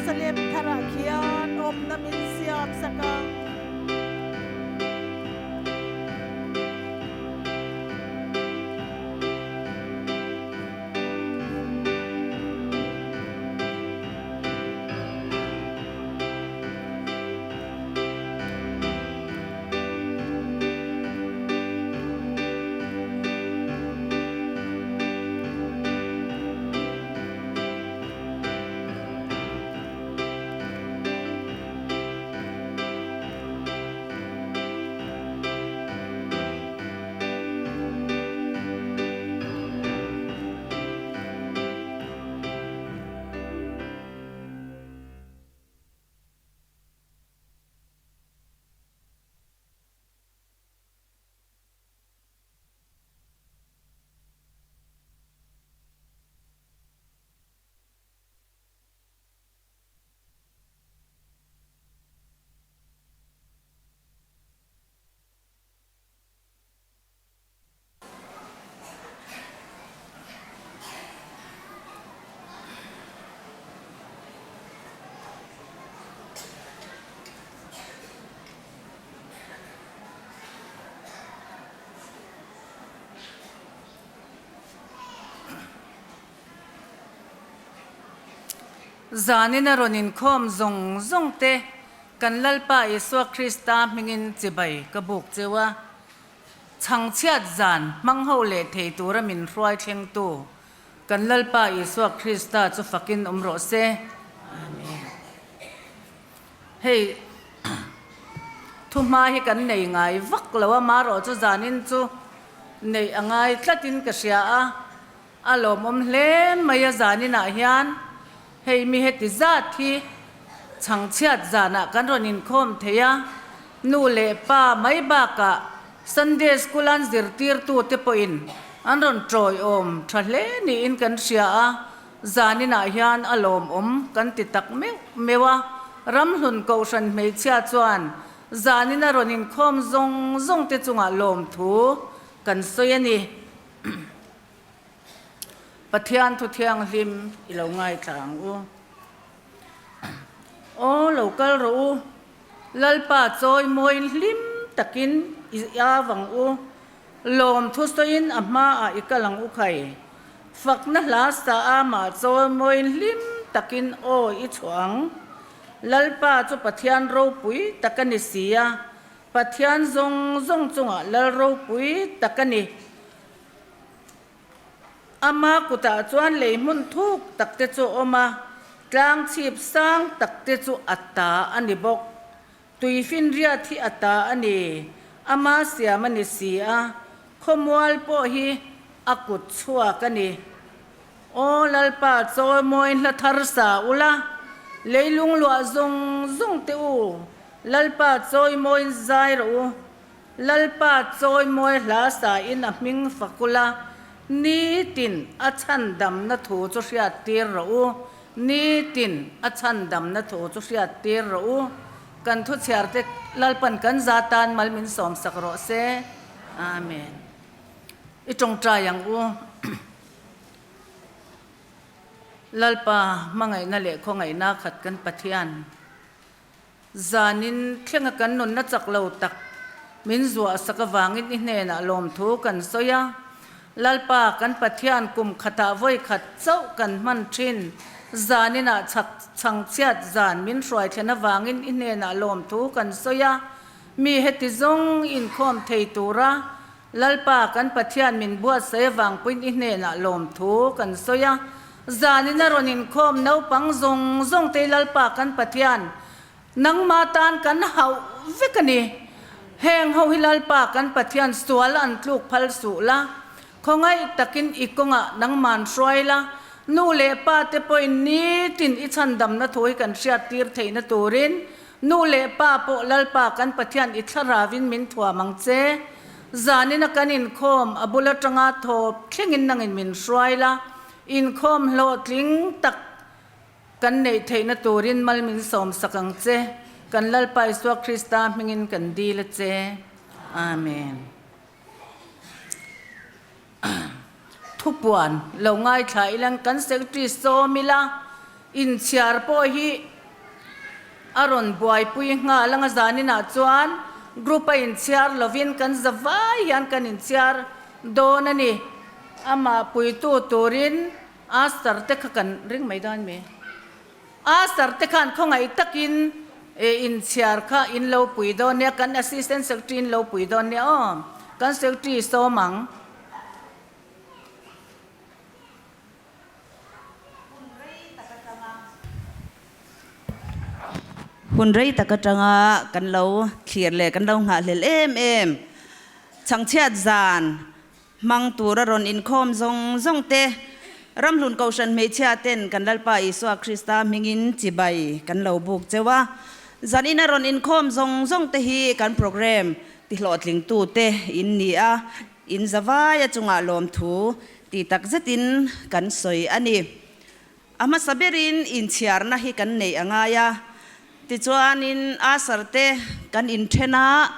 Jerusalem tharah khian awmna min siam sak ang. Zanin a rawn inkhawm zawng zawng te kan Lalpa Isua Krista hmingin chibai ka buk cheu a. Chhangchhiat zan hmang ho leh thei tura min hruai thlengtu kan Lalpa Isua Krista chu fakin awm rawh se. Amen. Hei thuhma hi kan nei ngai vak lo a, marawh chu zanin chu neih a ngai tlatin ka hria a, a lawmawm hle mai a zaninah hian hei mi heti zat hi chhangchhiat zanah kan rawn inkhawm thei a, nu leh pa mai bakah Sunday School an zirtirtute pawhin an rawn tawiawm tha hle niin kan hria a, Zaninah hian a lawmawm kan ti tak meuh meuh a, Ramhlun Kohhran hmeichhia chuan zanina rawn inkhawm zawng zawng te chungah lawmthu kan sawi a ni. Pathian thu thianghlim i lo ngaithla ang u. Aw lo kal rawh u, Lalpa chawi mawiin hlim takin i av ang u. Lawmthu sawiin a hmaah i kal ang u khai. Fakna hla sa a mah chawimawiin hlim takin aw i chhuah ang. Lalpa chu Pathian ropui tak a ni si a, Pathian zawng zawng chungah Lal ropui tak a ni. Ama kutah chuan lei hmun thuk tak te chu a awm a, tlang chhip sang tak te chu a ta a ni bawk. Tuifinriat hi a ta a ni, ama siam a ni si a, khawmual pawh hi a kut chhuak a ni. Aw Lalpa, chawimawi hla thar sa ula, leilung luah zawng zawng teh u, Lalpa chawimawiin zai rawh u, Lalpa chawimawi hla sa in a hming fak ula, nitin a chhandamna thu chu hriattir rawh u. Nitin a chhandamna thu chu hriat tir rawh u. Kan thu chhiar te Lalpan kan za tan mal min sawm sak rawh se. Amen. I tawngtai ang u. Lalpa hmangaihna leh khawngaihna khat kan Pathian. Zanin thlenga kan nunna chak lo tak min zuah sak avangin i hnenah lawmthu kan sawi a. Lalpa kan Pathian kum khatah vawi khat chauh kan hman thin. Zaninah chhak chhangchhiat zan min hruai thlen avangin i hnenah lawmthu kan sawi a. Mi heti zawng inkhawm thei tura Lalpa kan Pathian min buatsaih avang pawhin i hnenah lawmthu kan sawi a, zanin a rawn inkhawm naupang zawng zawng te Lalpa kan Pathian nangma tan kan hauh vek a ni. Heng ho hi Lalpa kan Pathian sual an tluk phal suh la, khawngaih takin i kawngah nangman hruai la, nu leh pa te pawhin nitin i chhandamna thu hi kan hriattir theihna turin Nu leh pa pawh Lalpa kan Pathian i thlaravin min thuam ang che. Zanina kan inkhawm a bul atanga thawp thlengin nangin min hruai la, inkhawm hlawhtling tak kan neih theihna turin mal min sawmsak ang che. Kan Lalpa Isua Krista hmingin kan dil a che. Amen. Thupuan lo ngaithla ilang kan Secretary sawm ila, inchhiar pawh hi. a rawn buaipui nghal anga zaninah chuan group a inchhiar lovin kan za vai hian kan inchhiar dawn a ni. Amah puitu turin Aster te kha kan ring mai dawn mi. Aster te khan khawngaih takin inchhiar kha in lo pui dawn nia, kan Assistant Secretary in lo pui dawn nia aw. Kan Secretary sawm ang. Hun rei tak atanga kan lo thlir leh kan lo nghahhlelh em em chhangchhiat zan hmang tura rawn inkhawm zawng zawng te, Ramhlun Kohhran hmeichhia ten kan Lalpa Isua Krista hmingin chibai kan lo buk cheu a. Zanina rawn inkhawm zawng zawng te hi kan program tihlawhtlingtu te in ni a, in zavaia chungah lawmthu ti tak zetin kan sawi a ni. A hmasa berin inchhiarna hi kan neih a ngai a, tichuanin Asar te kan inthen a,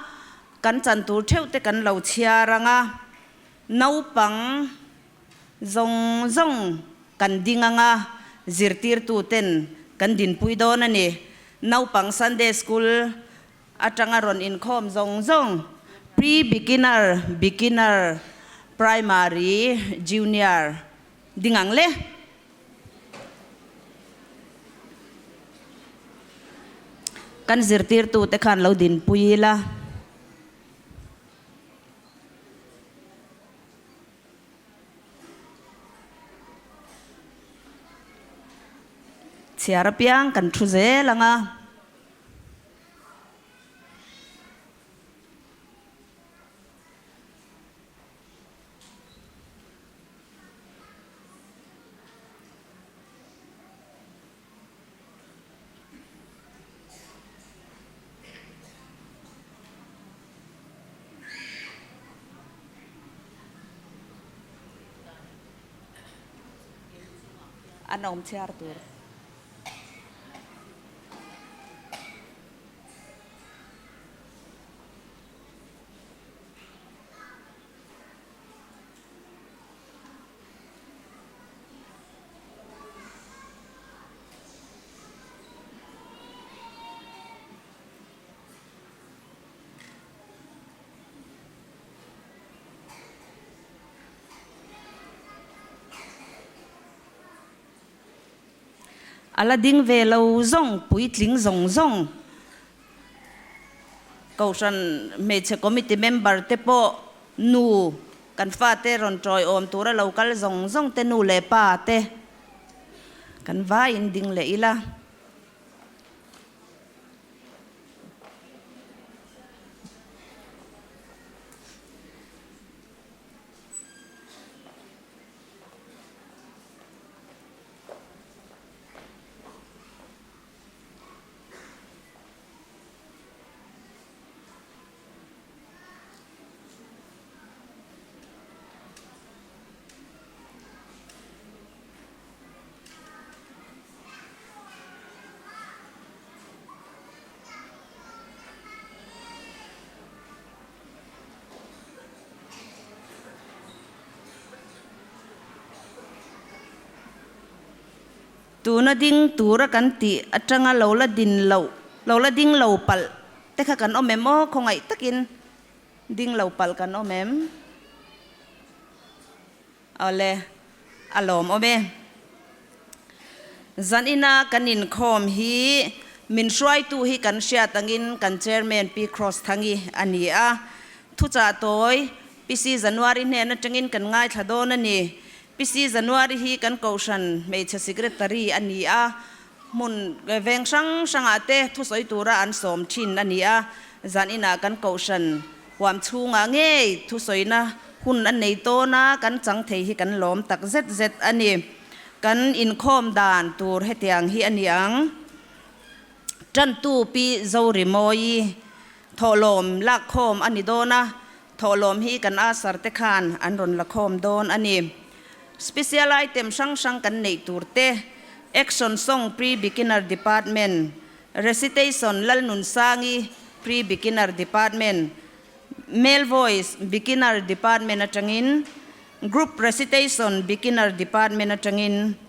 kan chan tur theuh te kan lo chhiar ang a, naupang zawng zawng kan ding ang a, zirtirtu ten kan dinpui dawn a ni. Naupang Sunday School atanga rawn inkhawm zawng zawng, Pre-Beginner, Beginner, Primary, Junior ding ang le. Kan zirtirtute khan lo dinpui ila. Chhiar apiang kan thu zel ang a. An awm chhiar tur. A la ding ve lo zawng, puitling zawng zawng. Kohhran hmeichhe committee member te pawh nu kan fate rawn tawiawm tura lo kal zawng zawng te nu leh pa te kan vaiin ding leh ila. Tuna ding tura kan tih atanga lo la din loh, lo la ding lo palh te kha kan awm em aw? Khawngaih takin ding lo palh kan awm em? Awle, a lawm awm e. Zanina kan inkhawm hi min hruaitu hi kan hriat angin kan Chairman Pi Cross Thangi a ni a. Thuchah tawi PC January hnen atangin kan ngaithla dawn a ni. PC January hi kan Kohhran hmeichhe Secretary a ni a, hmun veng hrang hrangah te thusawi tura an sawm thin a ni a, zan inah kan Kohhran huam chhungah ngei thusawina hun a nei tawn a, kan chang thei hi kan lawm tak zet zet a ni. Kan inkhawm dan tur hetiang hi a ni ang. Tantu Pi Zorimawi thawhlawm lakkhawm a ni dawn a, Thawhlawm hi kan Asar te khan an rawn la khawm dawn a ni. Special item hrang hrang kan neih tur te, Action Song Pre-Beginner Department, Recitation Lalnunsangi Pre-Beginner Department, Male Voice Beginner Department atangin, Group Recitation Beginner Department atangin,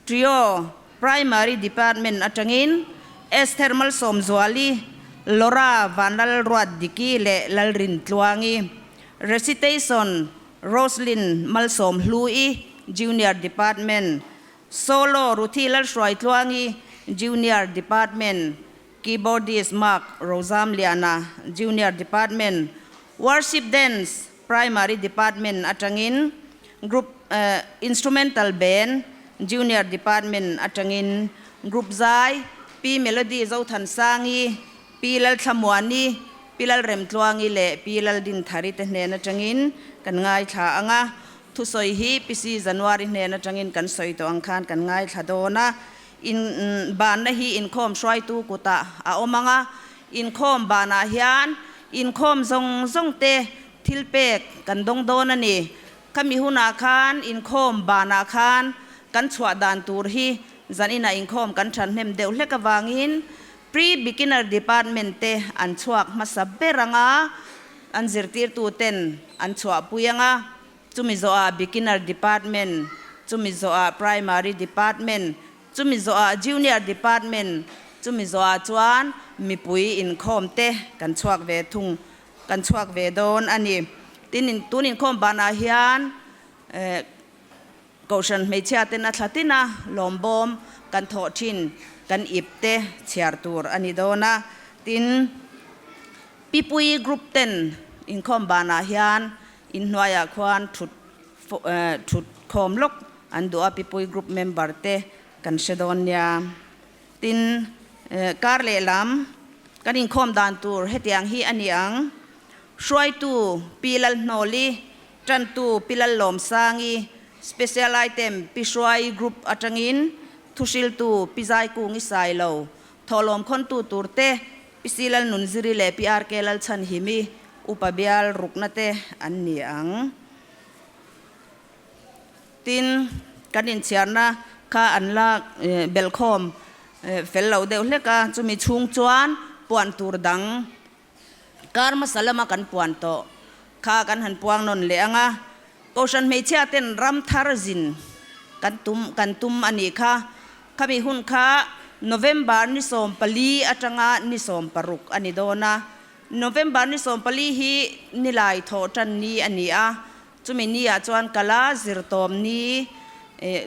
Trio Primary Department atangin, Esther Malsawmzuali, Laura Vanlalruatdiki leh Lalrintluangi. Recitation, Roslyn Malsawmhlu-i, Junior Department. Solo, Ruthi Lalhruaitluangi, Junior Department. Keyboardist Mark Rozamliana, Junior Department, Worship Dance, Primary Department atangin, Group Instrumental Band, Junior Department atangin, Group Zai, Pi Melody Zothansangi, Pi Lalthlamuani, Pi Lalremtluangi leh Pi Laldinthari te hnen atangin kan ngaithla ang a. Thusawi hi PC January hnen atangin kan sawi tawh ang khan kan ngaithla dawn a. In banna hi inkhawm hruaitu kutah a awm ang a, inkhawm banah hian inkhawm zawng zawng te thil pek kan dawng dawn a ni. Khami hunah khan inkhawm banah khan kan chhuah dan tur hi zaninah inkhawm kan than hnem deuh hlek avangin Pre-Beginner Department te an chhuak hmasa ber ang a, an zirtirtu ten an chhuahpui ang a. Chumi zawhah Beginner Department, chumi zawhah Primary Department, chumi zawhah Junior Department, chumi zawhah chuan mipui inkhawm te kan chhuak ve thung, kan chhuak ve dawn a ni. Tin, tun inkhawm banah hian Kohhran hmeichhia ten a thla tin a, lawmbawm kan thawh thin, kan ip te chhiar tur a ni dawn a. Tin, Pipui Group ten inkhawm banah hian Inhnuaiah khuan thut thut khawm lawk an duh a, Pipui group member te kan hre dawn nia. Tin, kar lehlam kan inkhawm dan tur hetiang hi a ni ang, Hruaitu Pi Lalhnawli, Tantu Pi Lallawmsangi, Special Item Pi Hruai group atangin Thuhriltu Pi Zaikungi Sailo, Thawhlawm khawntu tur te Pi Si Lalnunziri leh Pi RK Lalchhanhimi upa bial rukna te an ni ang. Tin, kan inchhiarna kha an la belhkhawm fel lo deuh hlek a, chumi chhung chuan puan tur dang kar hmasa lama kan puan tawh kha kan han puang nawn leh ang a. Kohhran hmeichhia ten ram thar zin kan tum kan tum a nih kha. Khami hun kha November ni 14 atanga ni 16 a ni dawn a. November ni 14 hi nilai thawh tan ni a ni a, chumi ni ah chuan kala zirtawm ni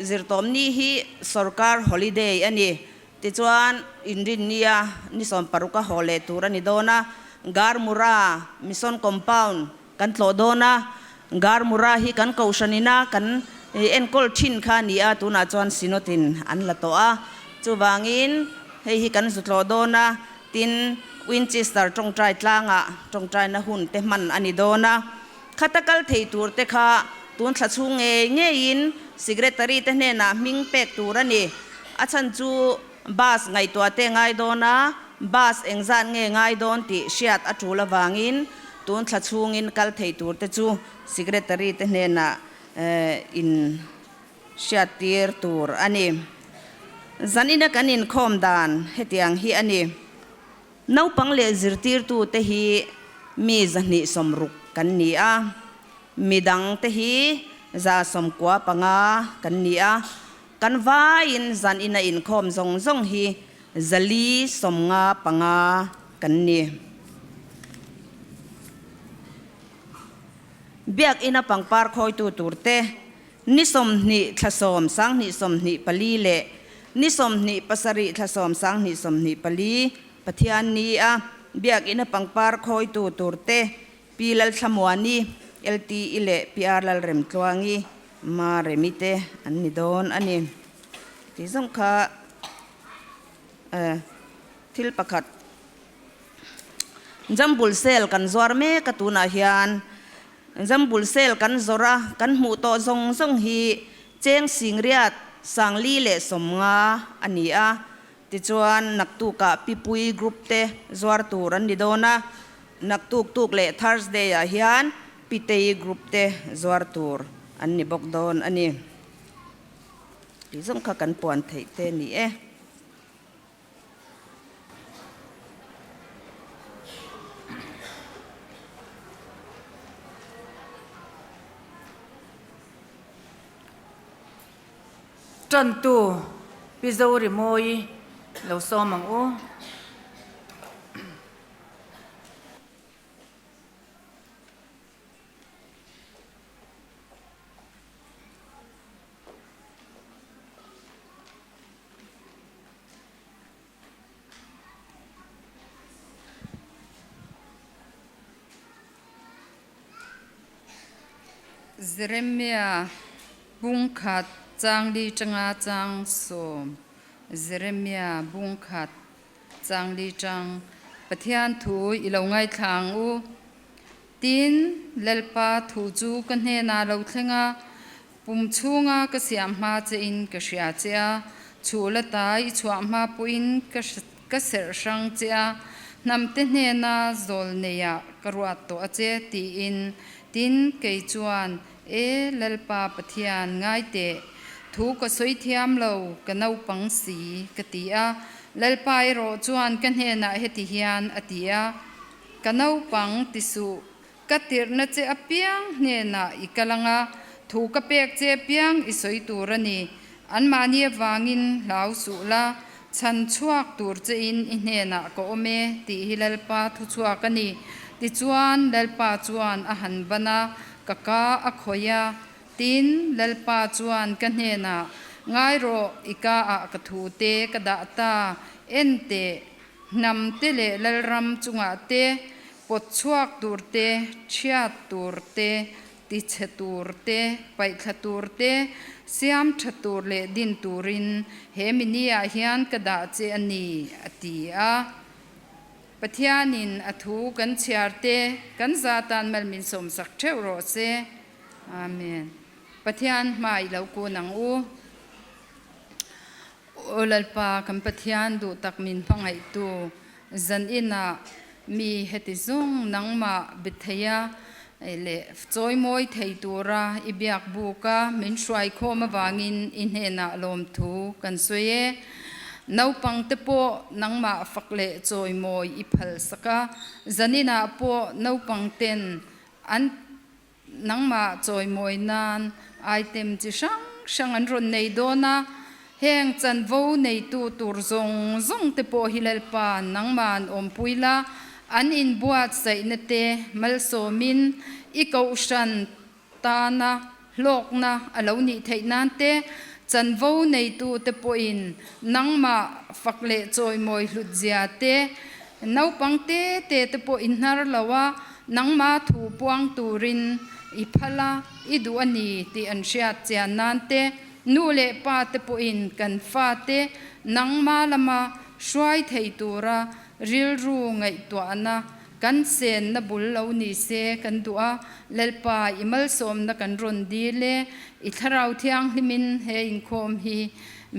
zirtawm ni hi sorkar holiday a ni. Tichuan inrin nia ni 16 a haw leh tur a ni dawn a, Garmura Mission Compound kan tlawh dawn a, Garmura hi kan kohhran ina kan enkawl thin kha a ni a, tunah chuan Synod in an la tawh a, chuvangin hei hi kan zu tlawh dawn a, tin Winchester tawngtai tlangah tawngtaina hun te hman a ni dawn a, khata kal thei tur te kha tun thla chhung ngei ngeiin Secretary te hnenah hming pek tur a ni, a chhan chu bus ngaihtuah te ngai dawn a, bus engzat nge ngai dawn tih hriat a tul avangin Tun thla chhungin kal thei tur te chu Secretary te hnenah in hriattir tur a ni. Zanina kan inkhawm dan hetiang hi a ni. Naupang leh zirtirtu te hi mi 260 kan ni a, midang te hi 95 kan ni a. Kan vaiin zanina inkhawm zawng zawng hi 495 kan ni. Biakina pangpar khawitu turte ni 20 thla 10 2024 leh ni 27 thla 10 2024 Pathian ni a Biakina pangpar khawitu turte Pi Lalthlamuani, LTE leh Pi R Lalremtluangi, Ma Remi te an ni dawn a ni. Tih zawng kha thil pakhat Jambul sale kan zuar mek a tunah hian Jambul sale kan zawrh a, kan hmuh tawh zawng zawng hi cheng singriat 450 a ni a. Tichuan naktukah Pipui group te zuar tur an ni dawn a, naktuk tuk leh Thursday ah hian Pitei group te zuar tur an ni bawk dawn a ni. Tih zawng kha kan puan theih te ni e. Tantu Pi Zorimawi lo sawm ang u. Jeremia bung khat chang li tanga chang sawm Jeremia bung khat chang li tang Pathian thu i lo ngaithla ang u. Tin, Lalpa thu chu ka hnenah lo thleng a, pum chhunga ka siam hma che in ka hria che a, chhuh la tai i chhuah hma pawhin ka ka serh hrang che a, hnamte hnena zawl neiah ka ruat tawh a che, tiin. Tin, kei chuan, E Lalpa Pathian, ngai teh, thu ka sawi thiam lo, ka naupang si, ka ti a. Lalpa erawh chuan ka hnenah heti hian a ti a, Ka naupang ti suh, ka tirhna che apiang hnenah i kal ang a, thu ka pek che apiang i sawi tur a ni. Anmahni avangin hlau suh la, chhan chhuak tur chein i hnenah ka awm e, tih hi Lalpa thu chhuak a ni. Tichuan, Lalpa chuan a han ban a, ka ka a khawih a. Tin, Lalpa chuan ka hnenah, Ngai rawh, i ka ah ka thu te ka dah ta, en teh, Hnam te leh lalram chungah te, pawt chhuak tur te, chhiat tur te, tichhe tur te, paihthla tur te, siam tha tur leh din turin he mini-ah hian ka dah che a ni, a ti a. Pathianin a thu kan chhiar te, kan za tan mal min sawmsak theuh rawh se. Amen. Pathian hmai lo kun ang u. Aw Lalpa, kan Pathian duh tak min hmangaihtu, zan inah mi heti zung nangmah be theia leh chawimawi thei tura i biak buka min hruaikhawm avangin i hnenah lawmthu kan sawi e. Naupangte pawh nangmah fak leh chawimawi i phalsak a, zan inah pawh naupangten an Nangmah chawimawi nan item chi hrang hrang an rawn nei dawn a, heng chanvo neitu tur zawng zawng te pawh hi Lalpa nangmah an awmpui la, an inbuatsaihna te malsawmin i kohhran tana hlawkna a lo nih theih nan te chanvo neitu te pawhin nangmah fak leh chawimawi hlutzia te naupang te te te pawh i hnar lo a, Nangmah thu puang turin i phal a, i duh a ni tih an hriat chian nan te, nu leh pa te pawhin kan fate nangmah lama hruai thei tura rilru ngaihtuahna kan senna bul lo ni se kan duh a, Lalpa i malsawmna kan rawn dil e, i Thlarau Thianghlimin he inkhawm hi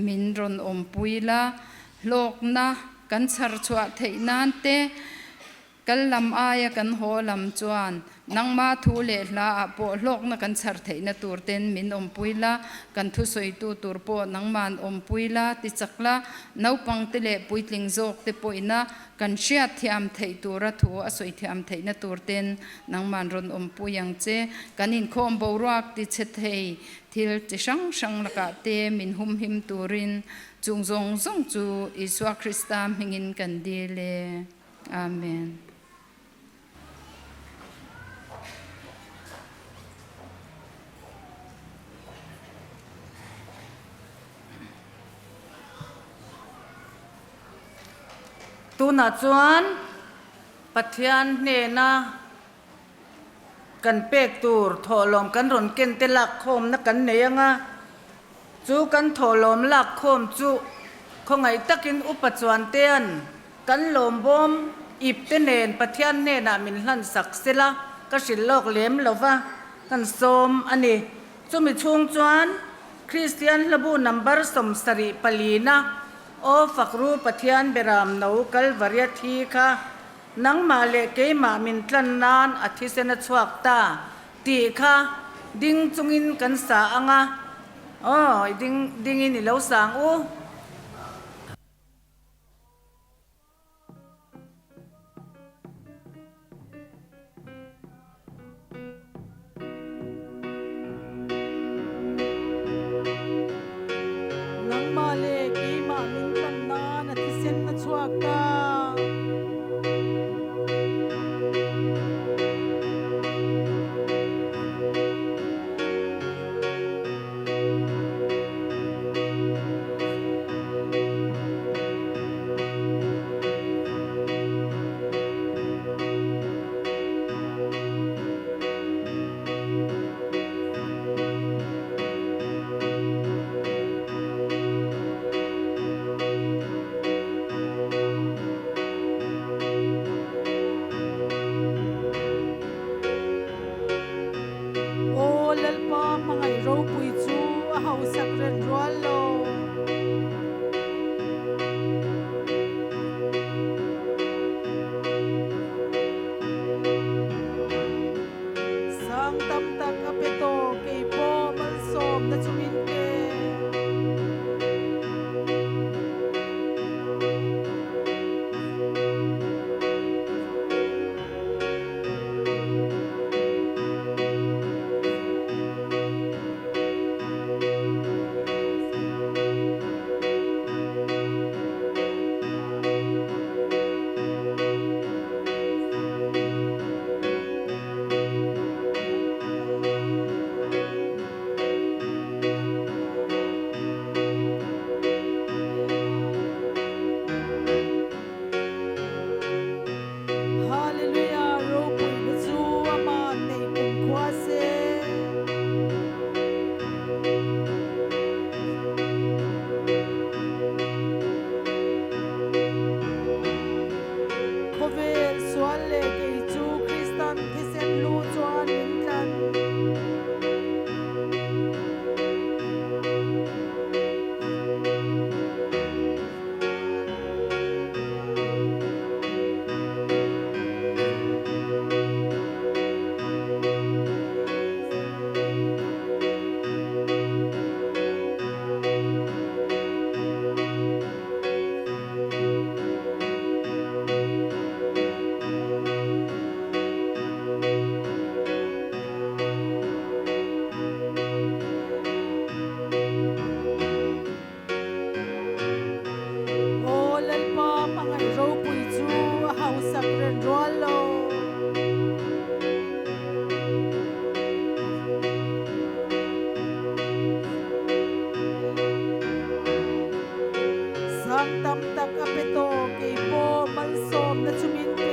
min rawn awmpui la, hlawkna kan chhar chhuah theih nan te, Kal lam aia kan haw lam chuan nangma thu leh hla ah pawh hlawkna kan chhar theihna tur ten min awmpui la, kan thusawitu tur pawh nangma'n awmpui la ti chak la, naupang te leh puitling zawk te pawhina kan hriat thiam theih tura thu a sawi thiam theihna tur ten nangma'n rawn awmpui ang che. Kan inkhawm boruak ti chhe thei thil chi hrang hrang lakah te min humhim turin chung zawng zawng chu Isua Krista hmingin kan dil e. Amen. Tunah chuan Pathian hnena kan pek tur thawhlawm kan rawn ken te lakkhawmna kan nei anga, chu kan thawhlawm lakkhawm chu khawngaih takin Upa Chuantea'n Kan lawmbawm ip te nen Pathian hnenah min hlan sak sela ka hrilh lawk lem lo va, kan sawm a ni. Chumi chhung chuan Kristian hlabu number 74 na Aw Fakru Pathian Beram No Kalvaria thi kha nangmah leh keimah min tlan nan a thisen a chhuak ta tih kha ding chungin kan sa ang a, aw i ding dingin i lo sang u. Nangmah leh keimah min tlan nan a thisen a chhuak ta. Lalpa hmangaih ropui chu a hausak ren rual lo. Sang tam tak a pe tawh, kei pawh malsawmna chu min pe. Hallelujah ropuina chu amah neih kum khua se. Khawvel sual leh kei chu Kristan thisen lu chuan min tlan. Aw Lalpa hmangaih ropui chu a hausak ren rual lo. Sang tam tak a pe tawh, kei pawh malsawmna chu min pe.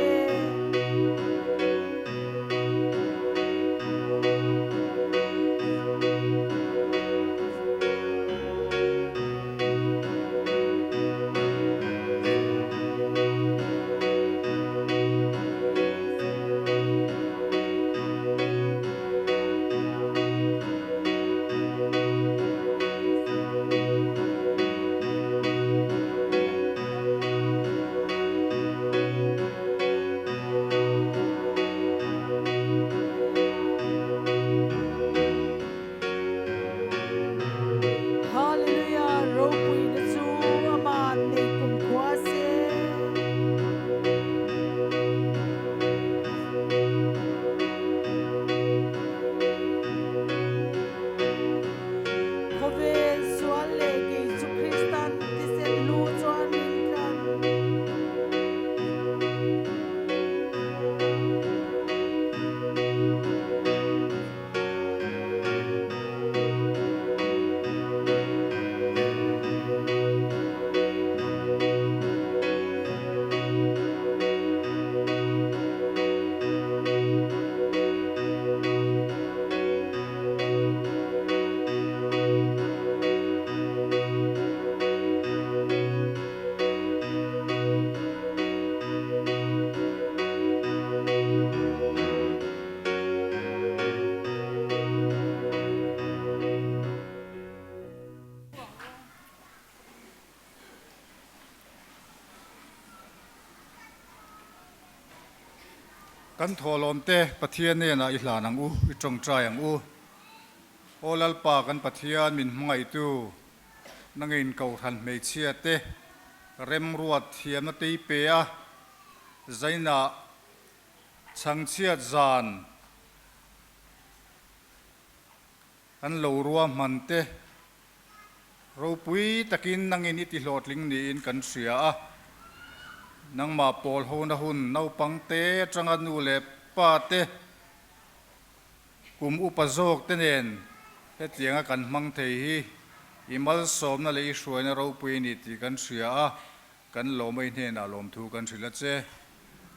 Hallelujah ropuina chu amah nei kumkhua se. Khawvel sual leh kei chu Kristan thisen lu chuan min tlan. Kan thawhlawmte Pathian hnenah i hlan ang u, i tawngtai ang u. Aw Lalpa kan Pathian min hmangaihtu, nangin Kohhran hmeichhia te remruat thiamna te i pe a, zainah Chhangchhiat zan an lo ruahman te ropui takin nangin i ti hlawhtling niin kan hria a. Nangmah pawl hona hun naupang te atanga nu leh pa te, kum upa zawk te nen hetianga kan hmang thei hi i malsawmna leh i hruaina ropui a ni tih kan hria a. Kan lawmei hnenah lawmthu kan hrilh a che.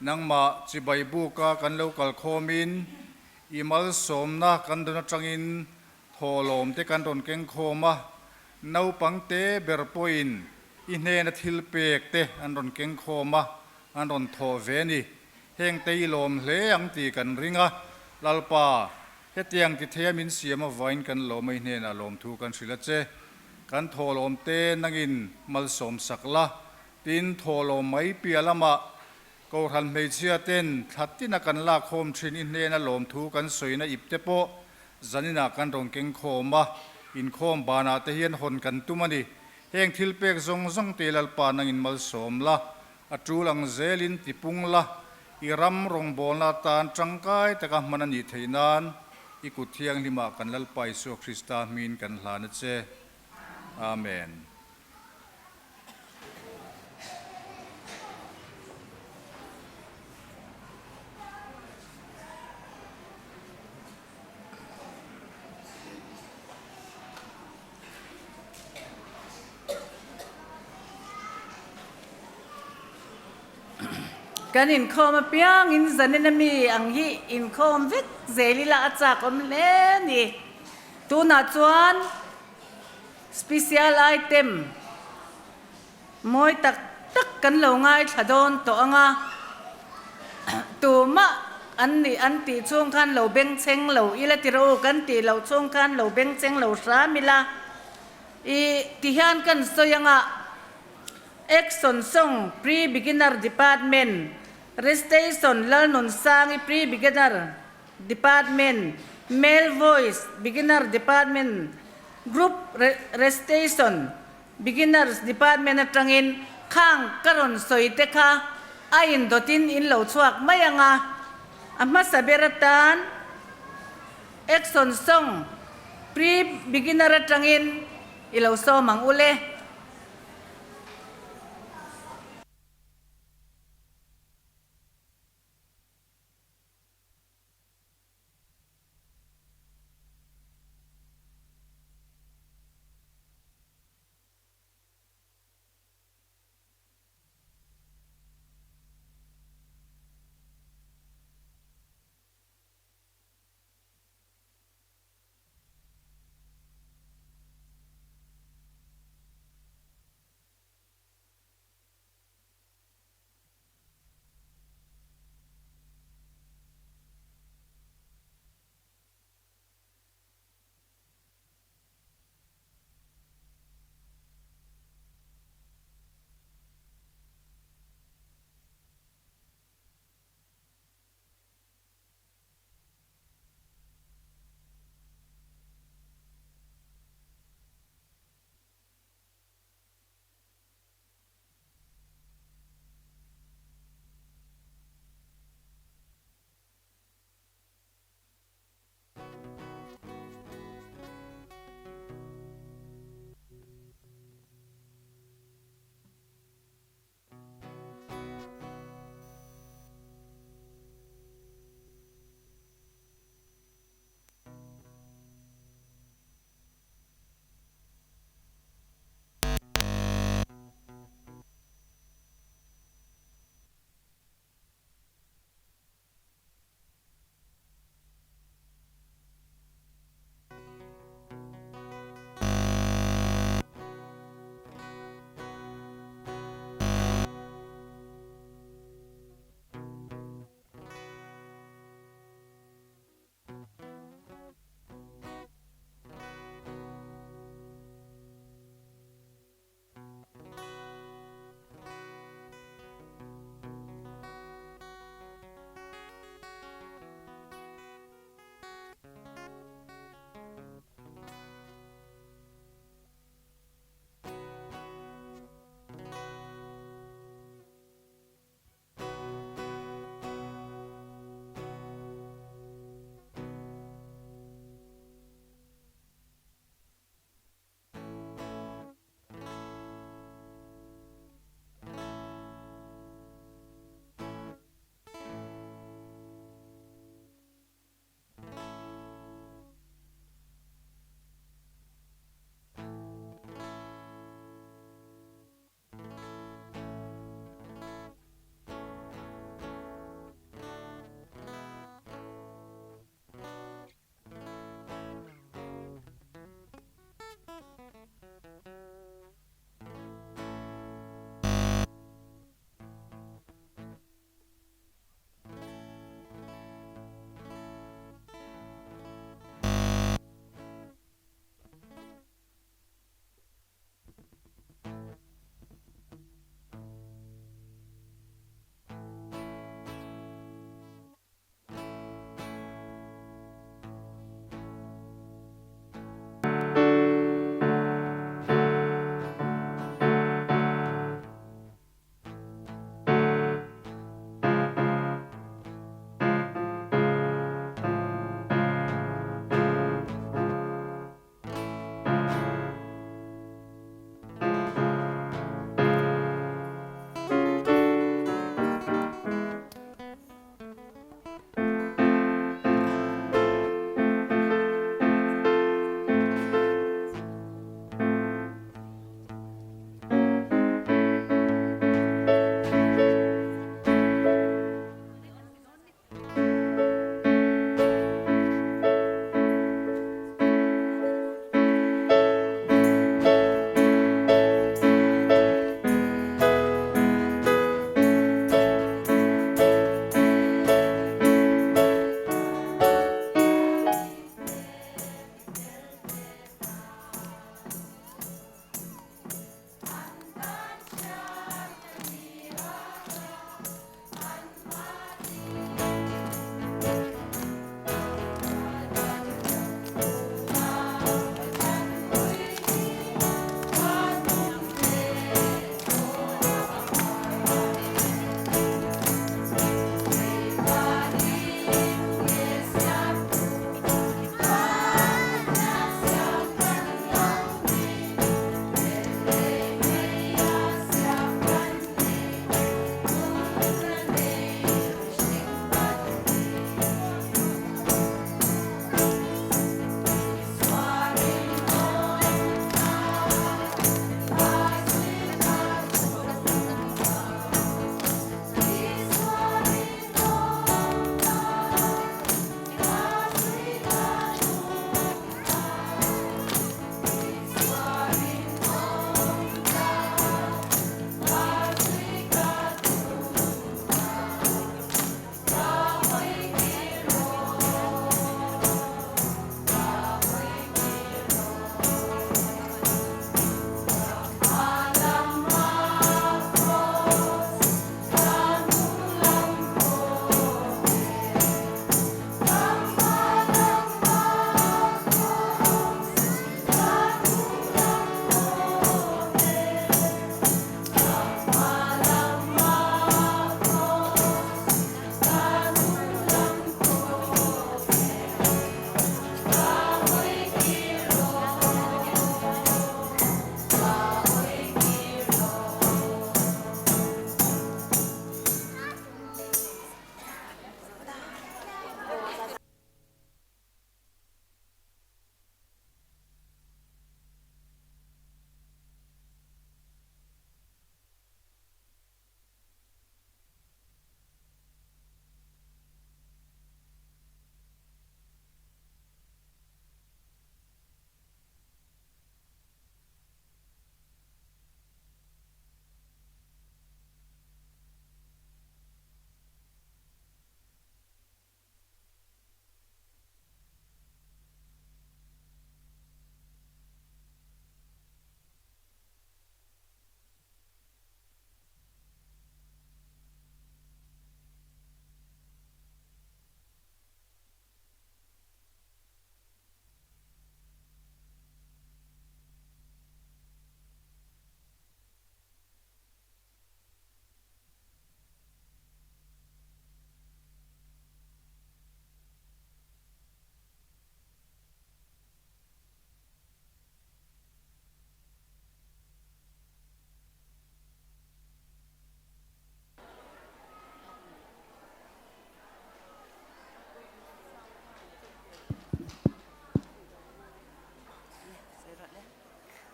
Nangmah chibai buka kan lo kal khawmin i malsawmna kan dawn atangin thawhlawm te kan rawn keng khawm a, naupang te ber pawhin i hnena thil pek te an rawn keng khawm a, an rawn thawh ve a ni. Heng te i lawm hle ang tih kan ring a, Lalpa. Hetiang ti theia min siam avain kan lawm a i hnenah lawmthu kan hrilh a che. Kan thawhlawm te nangin malsawm sak la, tin thawhlawm mai piah lamah Kohhran hmeichhia ten thla tina kan lakkhawm thin i hnena lawmthu kan sawina ip te pawh zaninah kan rawn keng khawm a, inkhawm banah te hian hawn kan tum a ni. Heng thil pek zawng zawng te Lalpa nangin malsawm la, a tul ang zelin tipung la, i ram rawngbawlna atan tangkai taka hman a nih theih nan i kut thianghlimah kan Lalpa Isua Krista hmingin kan hlan a che. Amen. Kan inkhawm apiangin zanin ami ang hi inkhawm vek zel ila a chak awm hle a ni. Tunah chuan Special item mawi tak tak kan lo ngaithla dawn tawh ang a, tumah an nih an tih chhung khan lo bengchheng lo ila ti rawh u, kan tih loh chhung khan lo bengchheng lo hram ila i ti hian kan sawi ang a, Action Song Pre-Beginner Department, Recitation Lalnunsangi Pre-Beginner Department, Male Voice, Beginner Department, Group Recitation, Beginners Department atangin khang ka rawn sawi te kha a indawtin in lo chhuak mai ang a, a hmasa ber atan Action Song Pre-Beginner atangin i lo sawm ang ule.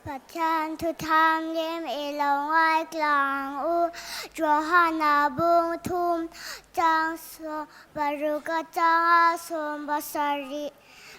Pathian thu thianghlim i lo ngaithla ang u. Johana bung thum chang 16 atanga 17.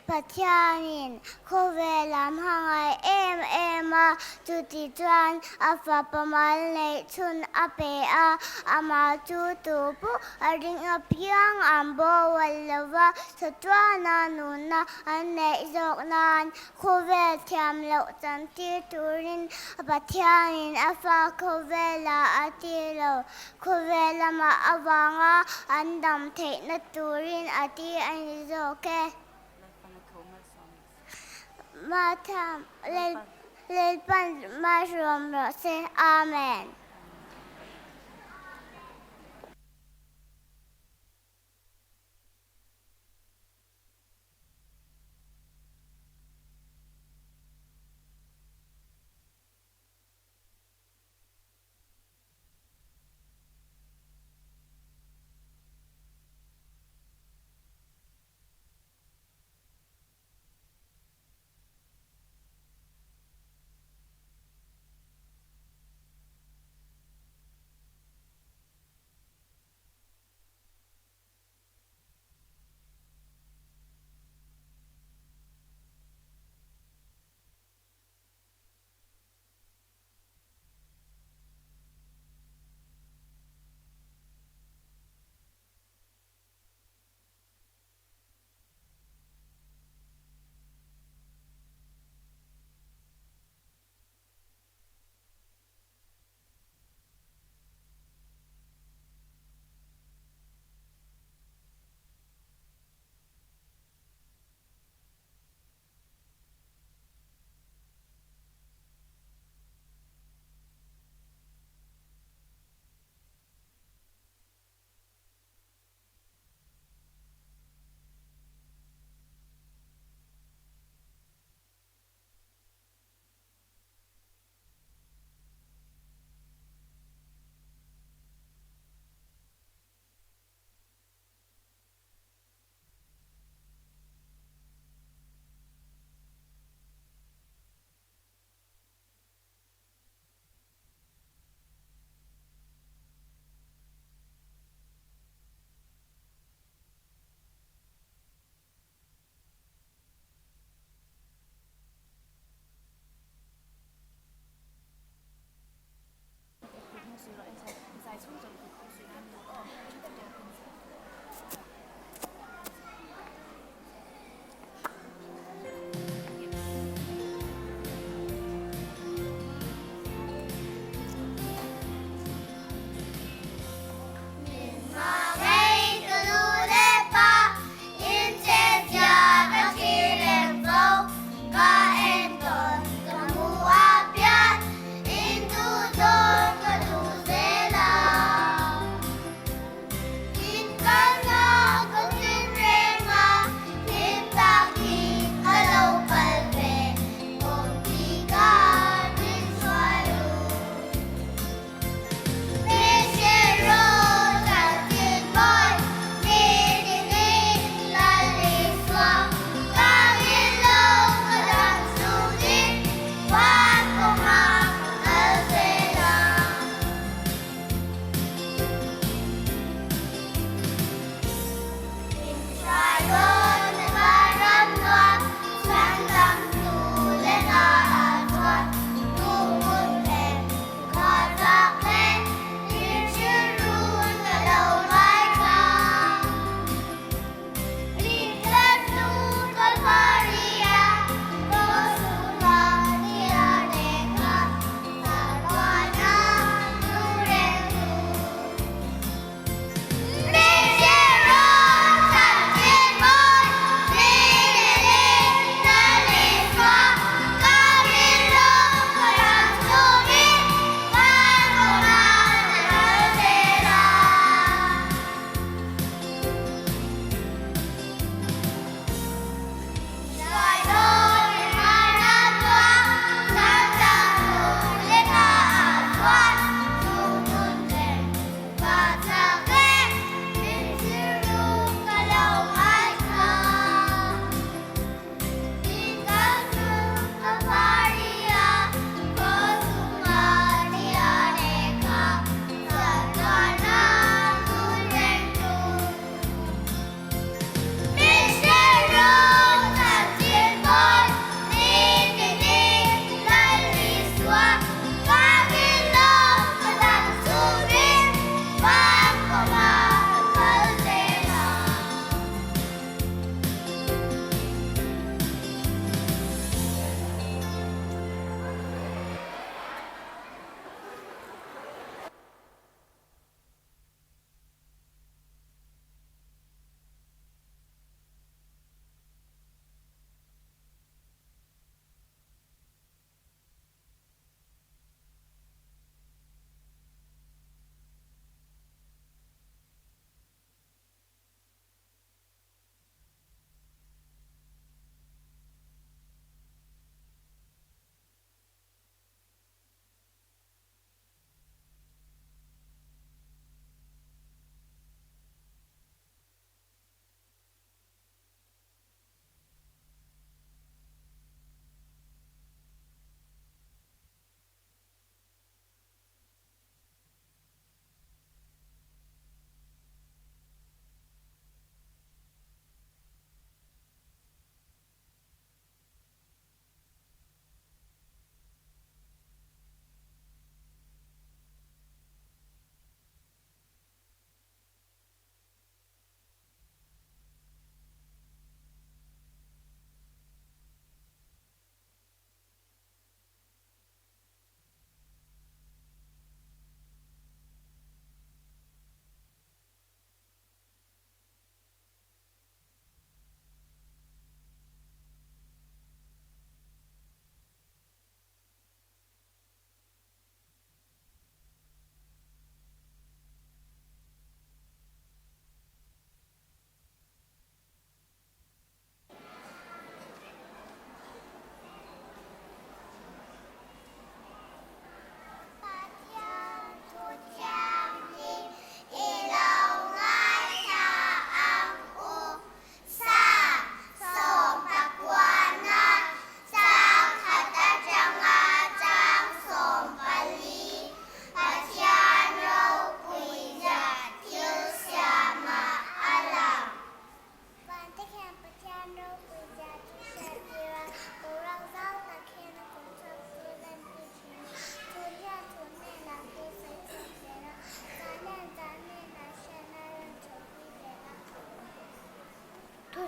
Pathianin khawvel lam hangai em em a, chuti chuan a fapa mal neih chhun a pe a, amah chu tu pawh a ring apiang an bawal lo va, chatuana nunna an neih zawk nan khawvel thiam loh chan tir turin Pathianin a fa khawvelah a ti lo. Khawvel lamah avanga an dam theihna turin a ti a ni zawk e. Matham, Lalpan malsawm rawh se. Amen.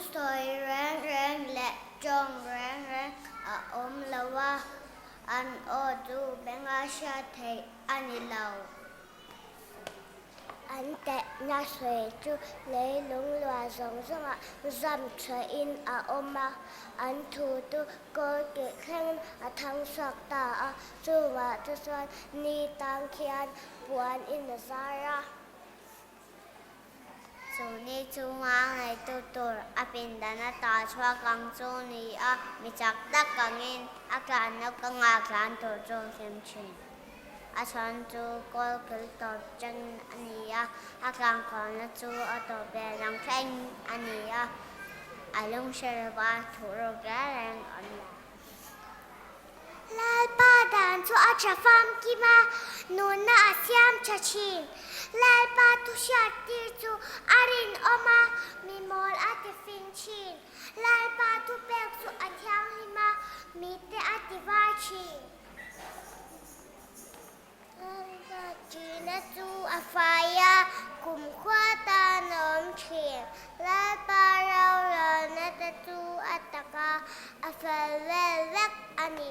Thusawi reng reng leh tawng reng reng a awm lo a, an aw chu benga hriat theih a ni lo. An tehna sawi chu leilung luah zawng zawngah zam thain a awm a, an thu chu kawl keh thlengin a thang chhuak ta a, chuvah te chuan ni tang khian puan in a zar a. Chu ni chunga ngeitu tur a pindan a tah chhuak ang chu ni a, mi chak tak angin a tlanna kawnga tlan tur chu a hlim thin. A chhan chu kawl kil tawp chen a ni a, a tlangkawmna chu a tawp ve lang thleng a ni a, a lung hre lova thuh ruk reng reng awm lo. Lalpa dan chu a tha famkim a, nunna a siam tha thin. Lalpa thu hriat tir chu a rinawm a, mi mawl a ti fing thin. Lalpa thupek chu a thianghlim a, mite a ti var thin. Lalpa chu a fai a, kumkhua tan a awm thin. Lalpa rorelna te chu a tak a, a fel vel vek a ni.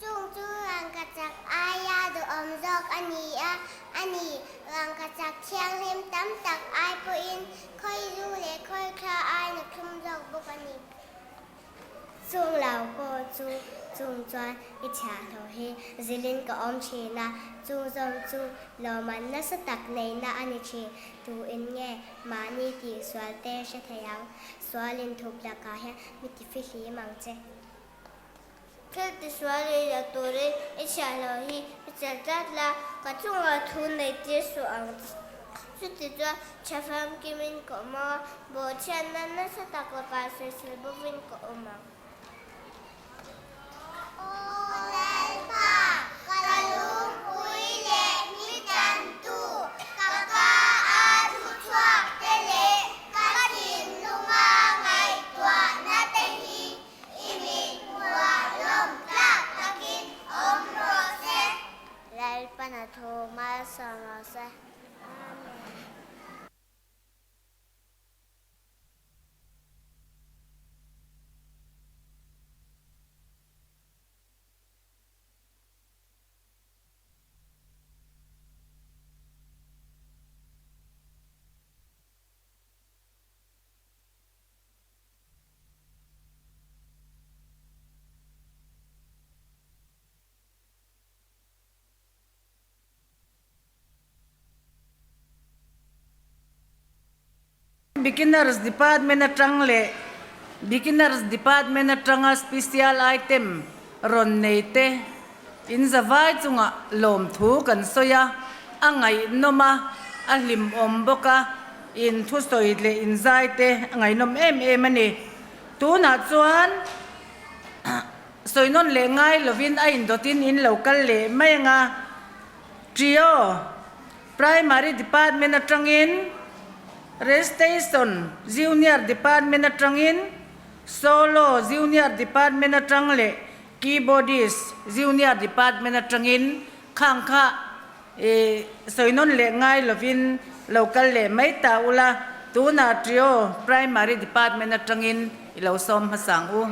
Chung chu rangkachak aia duhawm zawk a ni a, a ni, rangkachak thianghlim tam tak ai pawhin khawizu leh khawithla aiin a thlum zawk bawk a ni. Chung lo pawh chu chung chuan i chhiahhlawh hi zilin ka awm thin a, chu zawng chu lawmman nasa tak neihna a ni thin. Tu in nge mahni tih sual te hre thei ang? Sual inthup lakah hian mi ti fihlim ang che. Thil tisual ei lo turin i chhiahhlawh hi i chelh tlat la, ka chungah thu nei tir suh ang che. Chuti chuan tha famkimin ka awm ang a, bawhchhiatna nasa tak lakah sawisel bawkin ka awm ang. Aw Lalpa, ka lungpui leh mi tantu, ka ka a thu chhuak te leh ka thinlunga ngaihtuahna te hi I mit hmuah lawm tlak takin awm rawh se. Lalpana thu malsawm rawh se. Amen. Beginners Department atang leh Beginners Department atanga Special Item rawn nei te in zavai chungah lawmthu kan sawi a, a ngaihnawm a, a hlimawm bawk a. In thusawi leh in zai te a ngaihnawm em em a ni. Tunah chuan sawi nawn leh ngai lovin a indawtin in lo kal leh mai ang a. Trio Primary Department atangin, Recitation Junior Department atangin, Solo Junior Department atang leh Keyboardist Junior Department atangin khang kha I sawi nawn leh ngai lovin lo kal leh mai ta ula, tunah Trio Primary Department atangin i lo sawm hmasa ang u.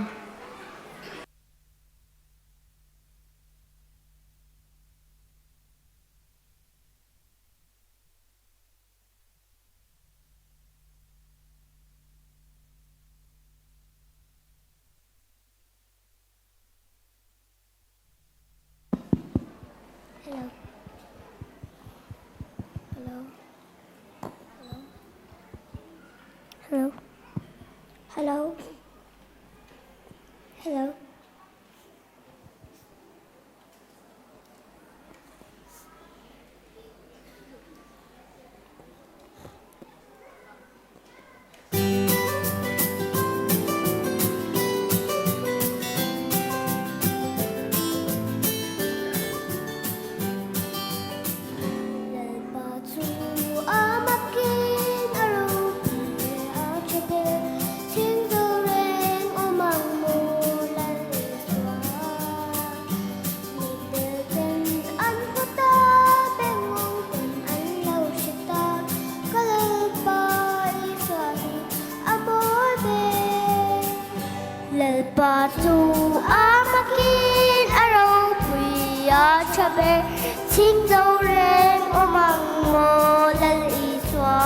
Hello. Hello. Hello. Hello. Hello. Lalpa chu a makin a ropui a tha tel, thing zo reng awm ang maw Lal. chu a makin a ropui a tha ber chhing zo reng awm ang maw Lal Isua.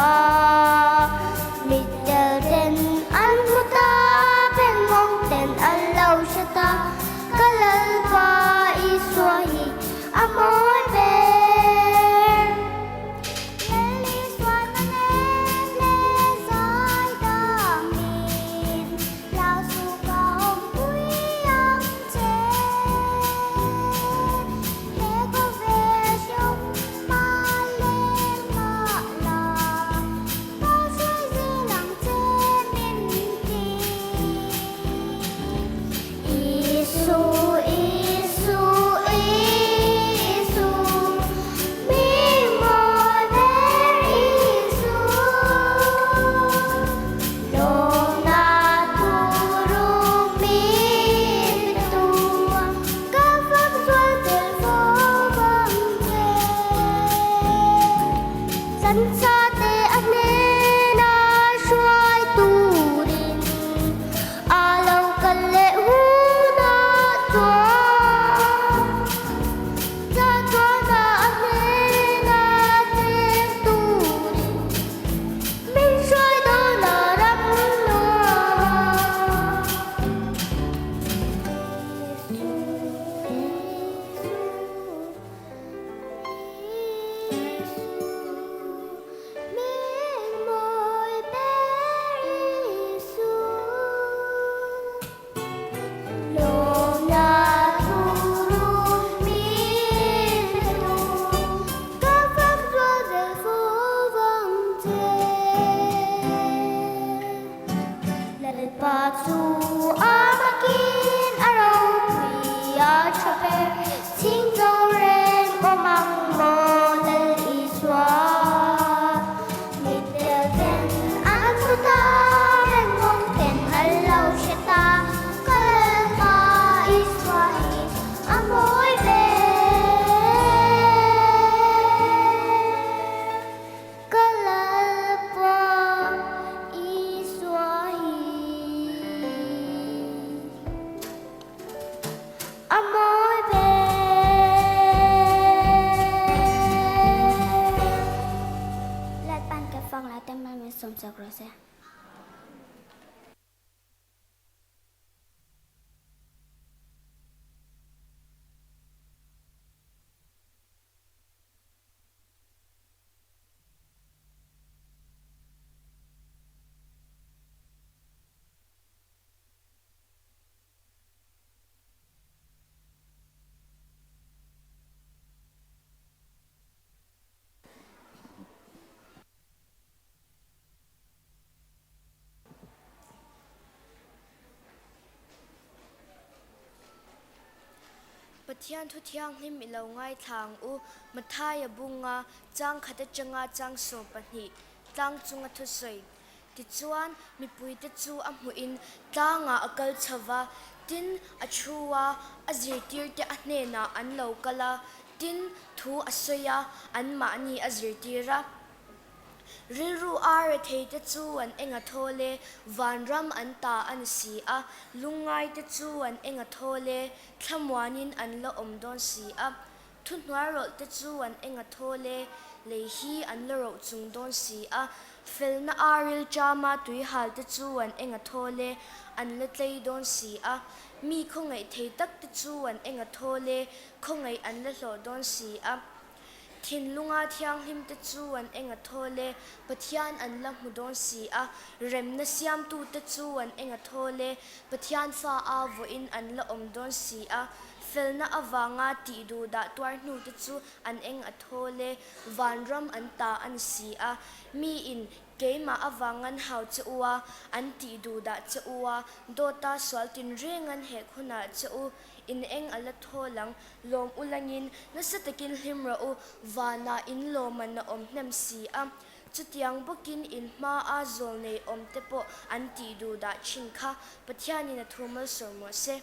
Mittel ten an hmu ta, phenmawng ten an lo hre ta, ka Lalpa Isua hi a mawi ber. Lal Isua na nem leh zai damin hlau suh ka awmpui ang che. He khawvel hreawm mah leng mah la, ka hruai zel ang che min ti. Isu, Isu, Isu, min mawi ber Isu. Lawmna thuruk min pe tu, ka fak zual tel fo vang che. Chancha te a hnena hruai turin a lo kal leh hunah chuan chatuana a hnena cheng turin min hruai dawn a ram nuam a. Isu, Isu, Isu, min mawi ber Isu. Lawmna thuruk min pe tu, ka fak zual zel fo vang che. Lalpa chu a makin a ropui a tha ber, chhing zo reng awm ang maw Lal Isua. Mittel ten an hmu ta, rengmawng ten an lo hre ta, ka Lalpa Isua hi a mawi ber. Ka Lalpa Isua hi a mawi ber. Lalpa'n ka fang la te mal min sawm chak rawh se. Pathian thu thianghlim i lo ngaithla ang u. Mathaia bunga chang khat atanga chang 12 tlang chunga thusawi. Tichuan, mipuite chu a hmuhin tlangah a kal chho va, tin, a thu a, a zirtirte a hnenah an lo kal a, tin, thu a sawi a, anmahni a zirtir a. Rilru a retheite chu an eng a thawl e, vanram an ta a ni si a, lungngaite chu an eng a thawl e, thlamuanin an la awm dawn si a. Thuhnuai rawlhte chu an eng a thawl e, lei hi an la roh chung dawn si a, felna a rilṭama tuihalte chu an eng a thawl e, an la tlei dawn si a, mi khawngaih thei takte chu an eng a thawl e, khawngaih an la hlawh dawn si a. Thinlunga thianghlimte chu an eng a thawl e, Pathian an la hmu dawn si a, remna siamtute chu an eng a thawl e, Pathian fa a vawiin an la awm dawn si a, Felna avanga tih duh dah tuar hnute chu an eng a thawl e, vanram an ta a ni si a. Miin keimah avangan hau che u a, an tih duh dah che u a, dawta sual tinreng an hek hunah che u, in eng a la thawl ang, lawm u langin nasa takin hlim rawh u, vanah in lawman a awm hnem si a. Chutiang bawkin in hmaa zawl nei awm te pawh an tih duh dah thin kha Pathianin a thu malsawm rawh se.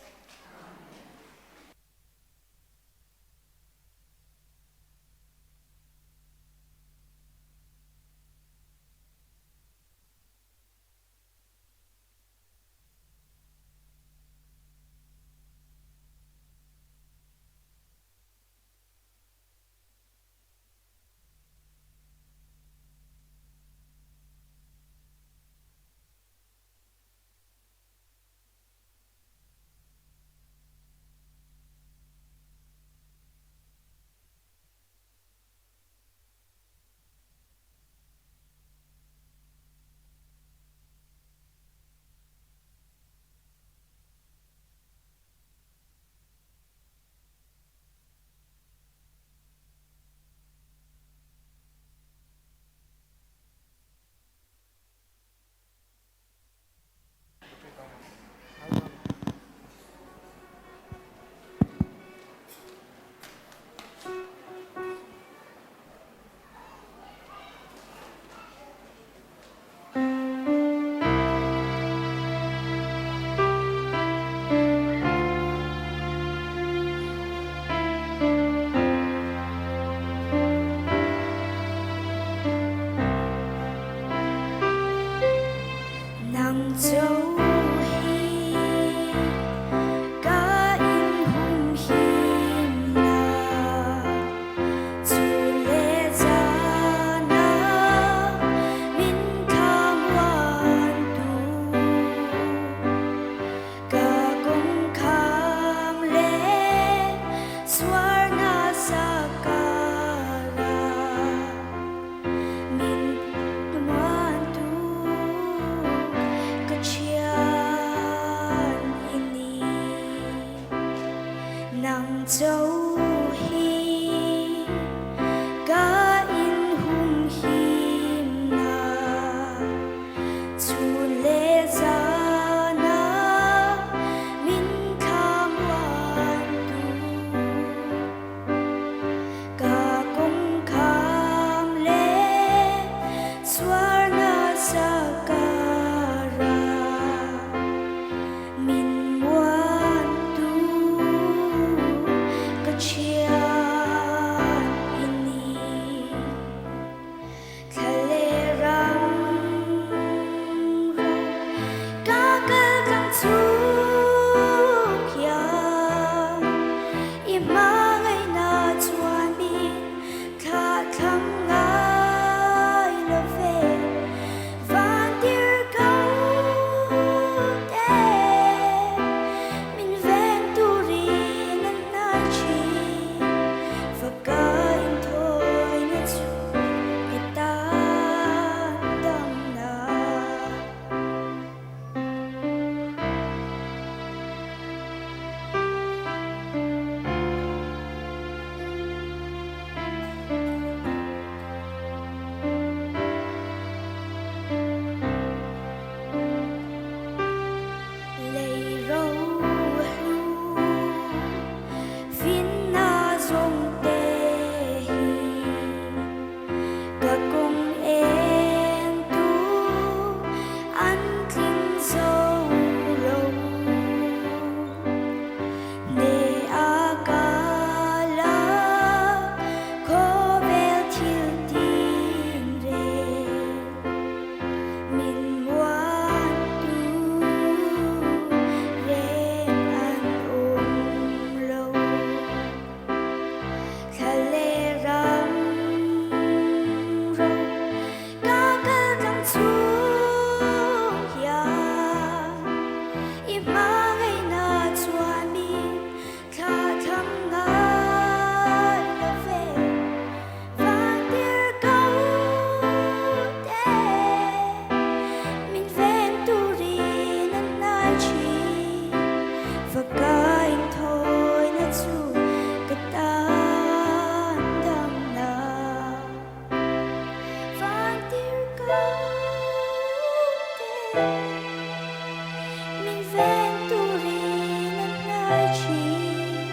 veng turin a hnai thin.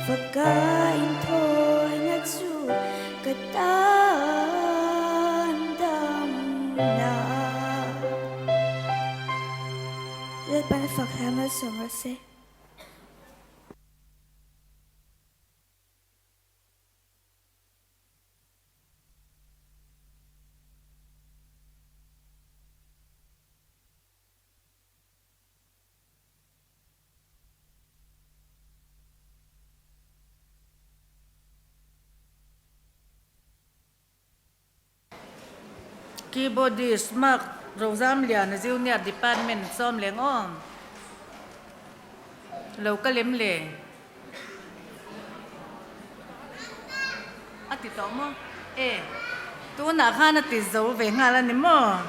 Faka inthawina chu ka tan damna. Lalpan a fak hla malsawm rawh se. Keyboardist Mark Rozamliana Junior Department sawm leng aw. Lo ka lem le. A ti tawh maw? E, tunah khan a ti zo ve nghal a ni maw?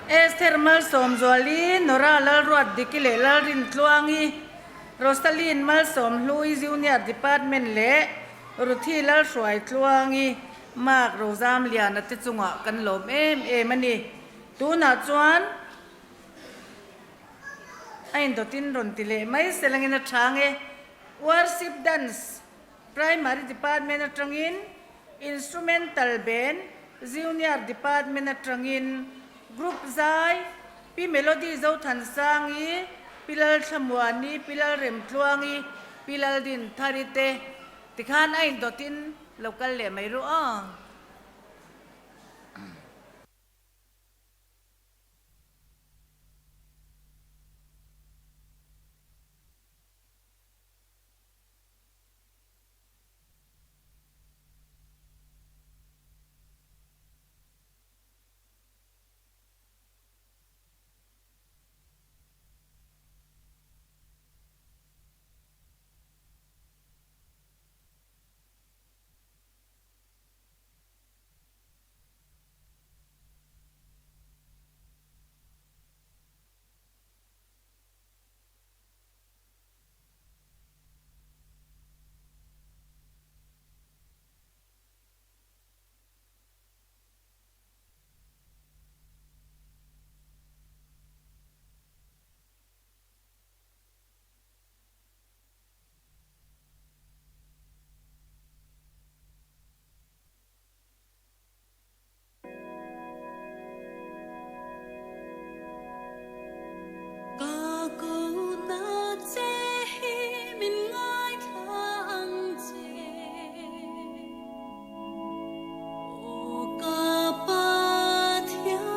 Esther Malsawmzuali, Nora Lalruatdiki leh Lalrintluangi, Rosaline Malsawmhlui Junior Department leh Ruthi Lalhruaitluangi, Mark Rozamliana te chungah kan lawm em em a ni. Tunah chuan a indawtin rawn ti leh mai selangin a chhang e. Worship Dance Primary Department atangin Instrumental Band Junior Department atangin Group Zai Pi Melody Zothansangi, Pi Lalthlamuani, Pi Lalremtluangi, Pi Laldinthari te tikhan a indawtin lo kal leh mai ru aw. Ka ko na che hi min ngaithla ang che Aw ka Pathian.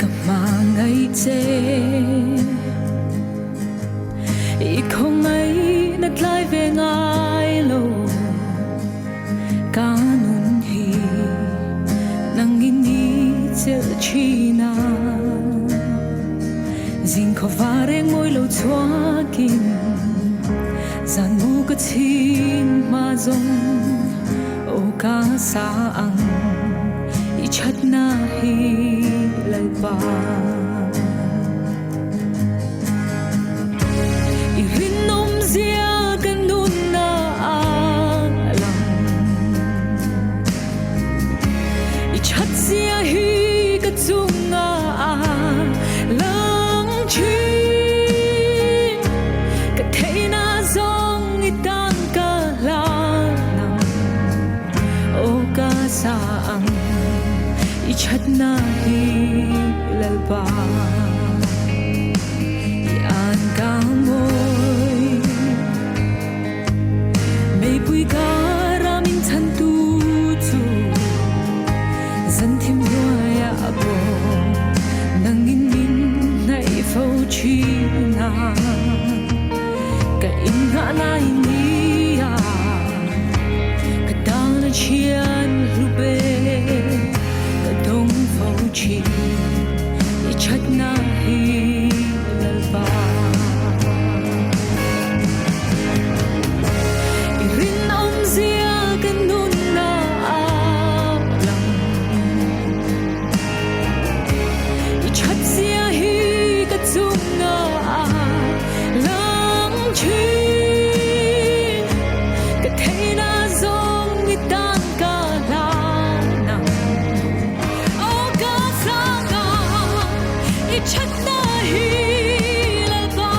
Ka hmangaih che I khawngaih na tlai ve ngai lo Ka nun hi nang in i chelh thin a Zing khawva reng mawi lo chhuakin Zan mu ka chhin hma zawng aw ka sa ang I thatna hi Lalpa. I rinawm zia ka nunna a lang I that zia hi ka chunga a lang thin Ka theihna zawng thatna hi Lalpa i an ka mawi. Meipui kara min chhantu chu zan thim hnuaiah pawh nangin min hnaih fo thin a. Ka innghah lai nia ka tan a thian hlu be ka dawng fo thin i thatna hi Lalpa. I rinawmzia ka nunna a lang. I thatzia hi ka chunga a lang thin. Ka theihna zawng i tan ka hlan ang. Aw ka sanga i thatna hi Lalpa.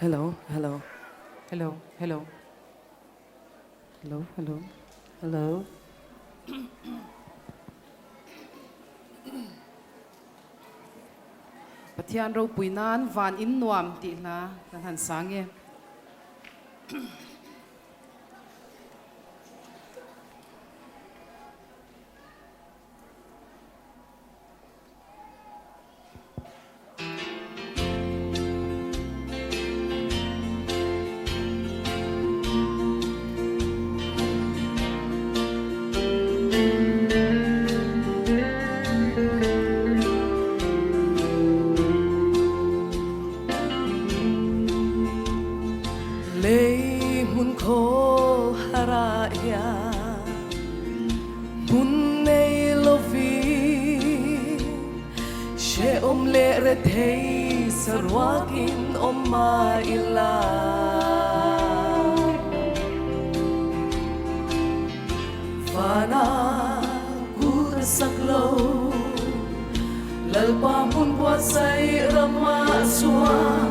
Hello, hello. Hello, hello. Hello, hello. Hello. Pathian ropui nan van in nuam tih hla kan han sang e. Lei hmun khaw harah hian hmun nei lovin hrehawm leh rethei saruakin awm mah ila. Vana kut a sak lo, Lalpa hmun buatsaih ramah chuan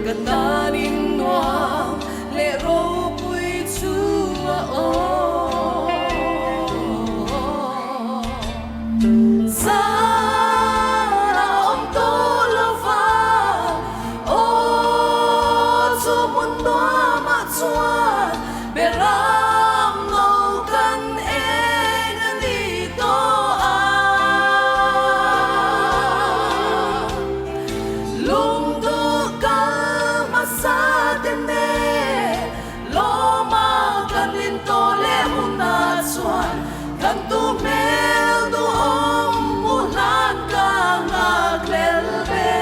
ka tanin nuam leh ropui chu a awm. Zan a awm tawh lo va, aw chu hmun nuamah chuan Beram lo kan eng a ni tawh a. Lungduh kal hmasa te nen lawma kan intawh leh hunah chuan kan tu hmel duhawm hmu hlan ka nghakhlel ve.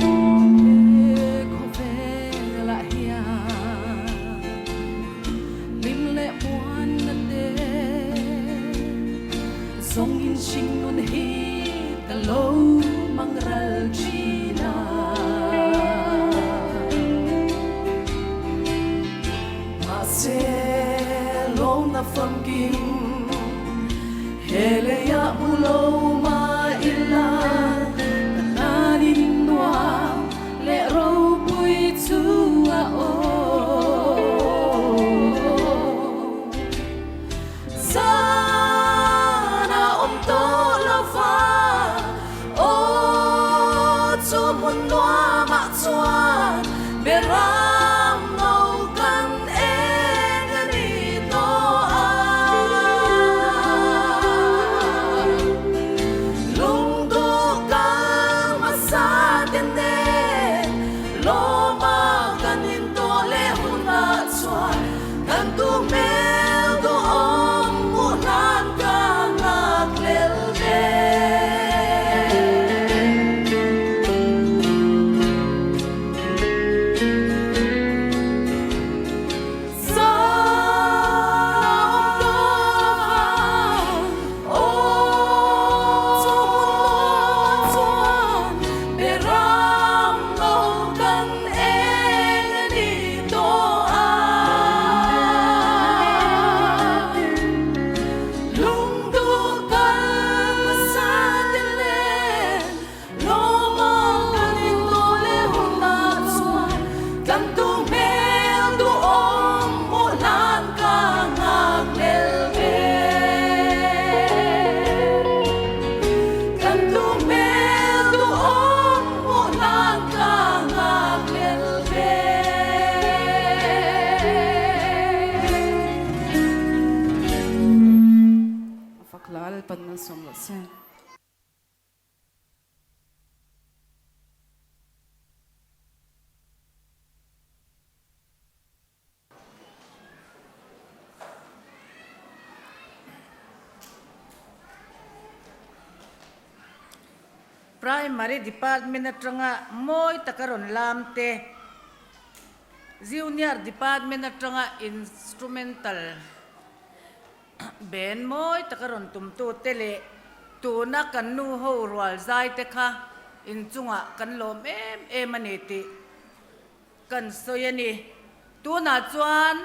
He khawvelah hian hlim leh muanna te zawng in hring nun hi ka lo mang ral thin a. Mahse lawmna famkim He leiah hmu lo mah ila ka tanin nuam leh ropui chu a awm. Zan a awm tawh lo va, aw chu hmun nuamah chuan Beram no kan eng a ni tawh a. Lungduh kal hmasa te nen lawma kan intawh leh hunah chuan kan tu hmel duhawm hmuh hlan ka nghakhlel ve. Lawma kan intawh leh hunah chuan kan tu hmel duhawm hmuh hlan ka nghak lel ve. Kan tu hmel duhawm hmuh hlan ka nghak lel ve. A fak hla Lalpan malsawm rawh se. Primary Department atanga mawi taka rawn lam te, Junior Department atanga Instrumental Ben mawi taka rawn tumtute leh tuna kan nu ho rual zai te kha inchungah kan lawm em em a ni tih kan sawi a ni. Tunah chuan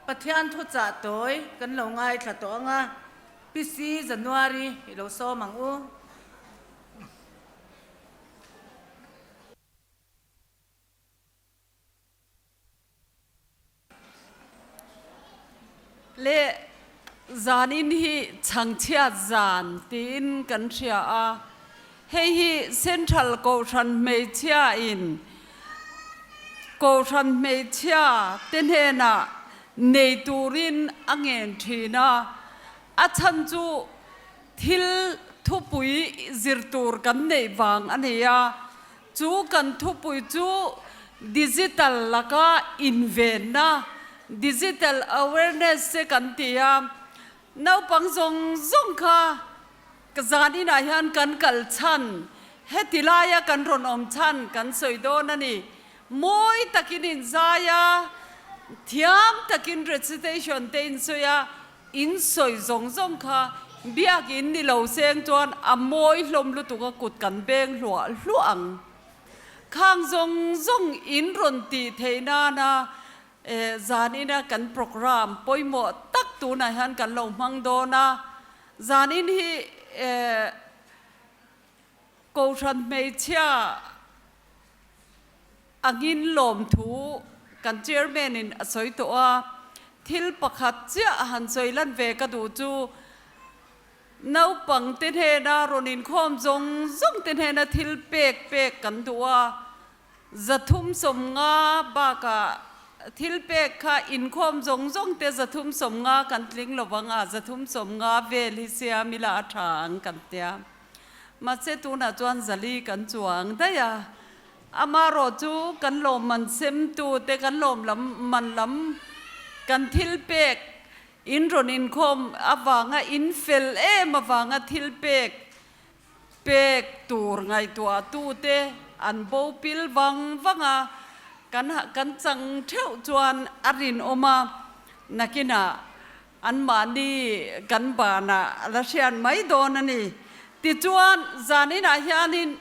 Pathian thuchah tawi kan lo ngaithla tawh ang a, PC January i lo sawm ang u. Le zanin hi chhangchhiat zan tiin kan hria a, hei hi Central Kohhran hmeichhia in Kohhran hmeichhia te hnenah nei turin a ngen thin a, a chhan chu thil thupui zir tur kan neih vang a ni a, Chu kan thupui chu digital laka invenna, digital awareness, te kan ti a. Naupang zawng zawng kha ka zan inah hian kan kal chhan, heti laia kan rawn awm chhan kan sawi dawn a ni. Mawi takin inzai a, thiam takin recitation te insawi a, In sawi zawng zawng kha biakin ni lo seng chuan a mawi hlawm lutuk a kut kan beng hluah hluah ang. Khang zawng zawng in rawn tih theih nana zanina kan program pawimawh tak tunah hian kan lo hmang dawn a. Zanin hi Kohhran hmeichhia Angin lawmthu kan chairman in a sawi tawh a, thil pakhat chiah han sawi lan ve ka duh chu naupang te hnena rawn inkhawm zawng zawng te hnena thil pek pek kan duh a, 350 bakah thil pek kha inkhawm zawng zawng te 350 kan tling lovang a, 350 vel hi siam ila a tha ang kan tia. Mahse tunah chuan 400 kan chuang daih a. Amarawh chu kan lawmman semtu te kan lawm lam man lam kan thil pek in rawn inkhawm avanga in fel em avanga thil pek pek tur ngaihtuah tu te an bo pil vang vang a, kan kan chang theuh chuan a rinawm a, nakinah anmahni kan banah la hriat mai dawn a ni. Tichuan zaninah hianin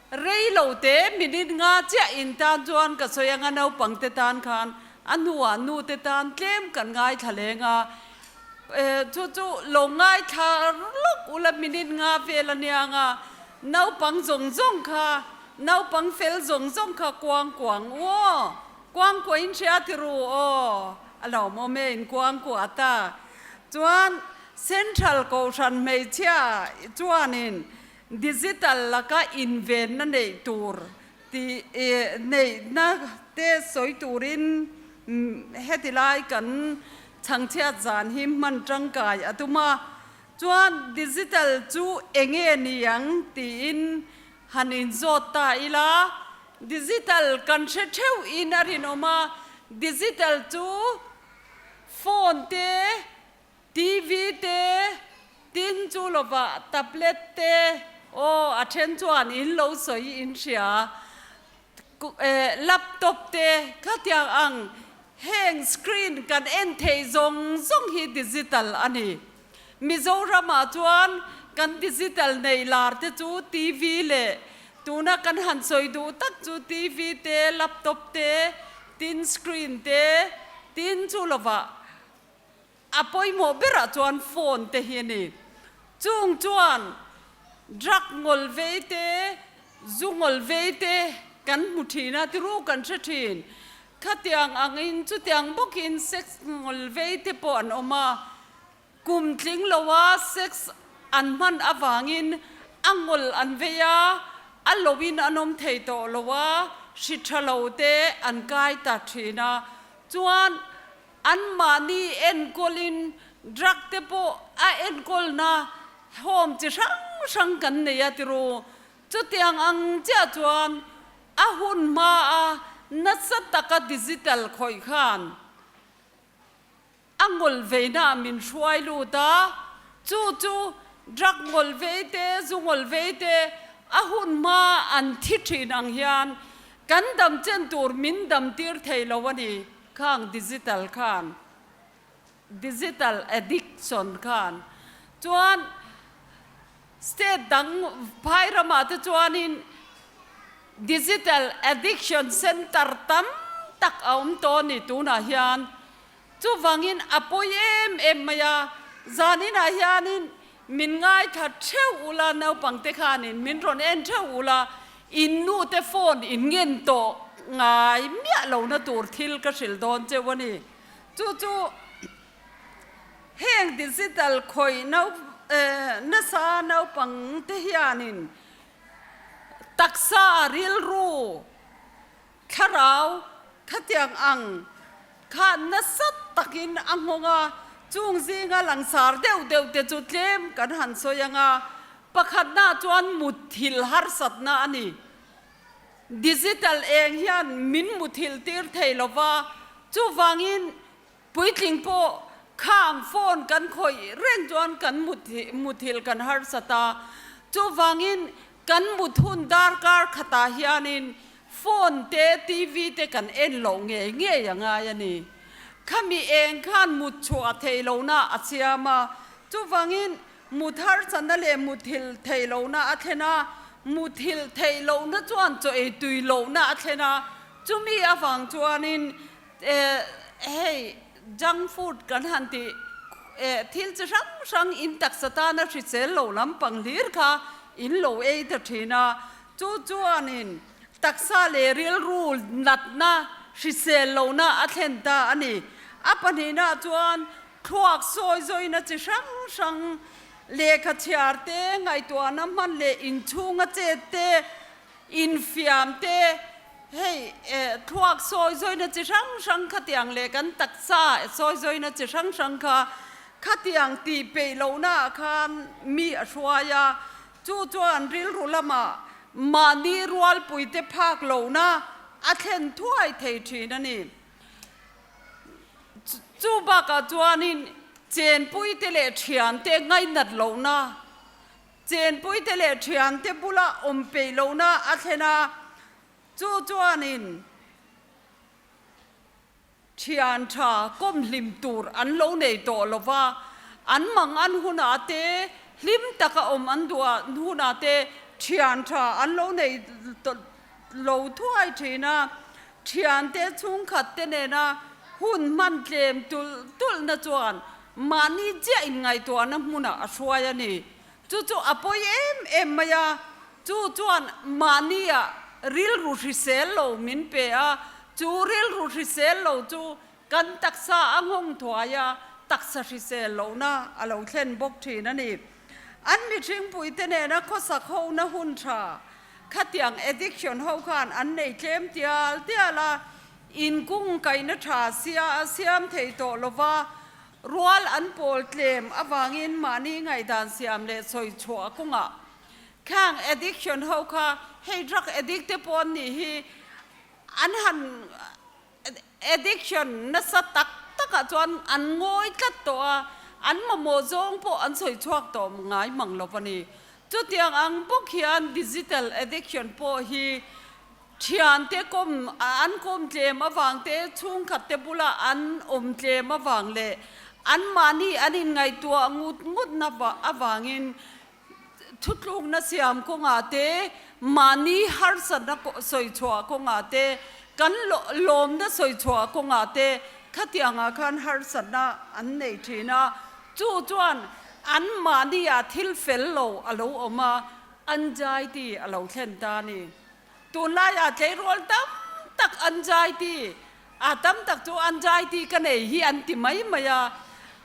Rei lo te minute nga chiah in tan chuan ka sawi anga naupang te tan khan a hnuah nu te tan tlem kan ngaithla leng a, chu chu lo ngaithla lawk ula minute nga vel a nia anga naupang zawng zawng kha naupang fel zawng zawng kha kuang kuang u aw, kuang kuah in hria ti ru aw, a lo awm e in kuang kuah ta chuan Central Kohhran hmeichhia chuanin Digital laka invenna neih tur tih neihna te sawi turin heti lai kan chhangchhiat zan hi hman tangkai a tum a, chuan digital chu enge ni ang tiin han inzawt ta ila, digital kan hre theuh in a rinawm a, digital chu phone te, TV te, tin chu lovah tablet te, aw a then chuan in lo sawi in hria, laptop te khatiang ang heng screen kan en theih zawng zawng hi digital a ni. Mizoramah chuan kan digital nei lar te chu TV leh tuna kan han sawi duh tak chu TV te, laptop te, tin screen te, tin chu lovah A pawimawh berah chuan phone te hi a ni. Chung chuan drug ngawl vei te, zu ngawl vei te kan hmu thin a, tiru kan hre thin. Khatiang angin chutiang bawkin sex ngawl vei te pawh an awm a. Kum tling loa sex an hman avangin a ngawl an vei a, a loin an awm thei tawh lo a, hri tha lo te an kai ta thin a. Chuan Anmahni enkawlin drug te pawh a enkawlna home chi hrang hrang kan nei a tiru. Chutiang ang chiah chuan a hun hma a nasa taka digital khawih khan a ngawl veina ah min hruai lut a, chu chu drug ngawl vei te, zu ngawl vei te a hun hma an thi thin ang hian kan dam chen tur min dam tir thei lo a ni. Khang digital khan, digital addiction khan chuan state dang phai ramah te chuanin digital addiction center tam tak a awm tawh a ni tunah hian. Chuvangin a pawi em em mai a, zaninah hianin min ngaithla theuh ula naupangte khanin min rawn en theuh ula, In nu te phone in ngen tawh ngai miah lo na tur thil ka hrilh dawn cheu a ni. Chu chu Heng digital khawih nasa naupang te hianin taksa, rilru, thlarau khatiang ang kha nasa takin a nghawng a, chung zinga langsar deuh deuh te chu tlem kan han sawi ang a, pakhatna chuan mutthil harsatna a ni. Digital eng hian min muthilh tir thei lova, chuvangin Puitling pawh khang phone kan khawih reng chuan kan muthilh kan harsat a, chuvangin kan mut hun darkar khatah hianin phone te TV te kan en loh ngei ngei a ngai a ni. Khami eng khan mut chhuah theih lohna a siam a, chuvangin mut harsatna leh muthilh theih lohna a thlen a, muthilh theih lohna chuan chaw ei tui lohna a thlen a, chumi avang chuanin Hei junk food kan han tih thil chi hrang hrang in taksa tana hrisel lo lampang hlir kha in lo ei ta thin a, chu chuanin taksa leh rilru natna hrisel lohna a thlen ta a ni. A pahnihna chuan thluak sawi zawina chi hrang hrang lehkha chhiar te, ngaihtuahna hman leh inchhunga chet te, Infiam te, hei thluak sawi zawina chi hrang hrang khatiang leh kan taksa sawi zawina chi hrang hrang kha khatiang tih peih lohnaah khan mi a hruai a, chu chuan rilru lamah mahni rualpuite phak lohna a thlen thuai thei thin a ni. Chu bakah chuanin chenpuite leh thiante ngainat lohna Chenpuite leh thiante bula awm peih lohna a thlen a, chu chuanin thian tha kawmhlim tur an lo nei tawh lo va, an mang an hunah te, hlim taka awm an duh hunah te thian tha an lo nei lo thuai thin a, thiante chhungkhat te nena hun hman tlem tulh tulhna chuan Mahni chiah inngaihtuahna hmunah a hruai a ni. Chu chu a pawi em em mai a, chu chuan mahnia rilru hrisel lo min pe a, chu rilru hrisel lo chu kan taksa a nghawng thuai a, taksa hrisel lohna a lo thlen bawk thin a ni. An mihringpuite nena khawsak hona hun tha khatiang addiction ho khan an nei tlem tial tial a, Inkung kaihna tha sia a siam thei tawh lova, rual an pawl tlem avangin mahni ngaihdan siam leh sawi chhuah kawngah khang addiction ho kha hei drug addict te pawh an nih hi an han addiction nasa tak takah chuan an ngawi tlat tawh a, an mamawh zawng pawh an sawi chhuak tawh ngai mang lo a ni. Chutiang ang bawk hian digital addiction pawh hi Thiante kawm an kawm tlem avang te, chhungkhat te bula an awm tlem avang leh anmahni an inngaihtuah ngut ngutna avangin thutlukna siam kawngah te, mahni harsatna sawi chhuah kawngah te, kan lawmna sawi chhuah kawngah te khatiangah khan harsatna an nei thin a. Chu chuan anmahnia thil fel lo a lo awm a, anxiety a lo thlen ta a ni. Tunlaiah tleirawl tam tak anxiety, a tam tak chu anxiety ka nei hi an ti mai mai a,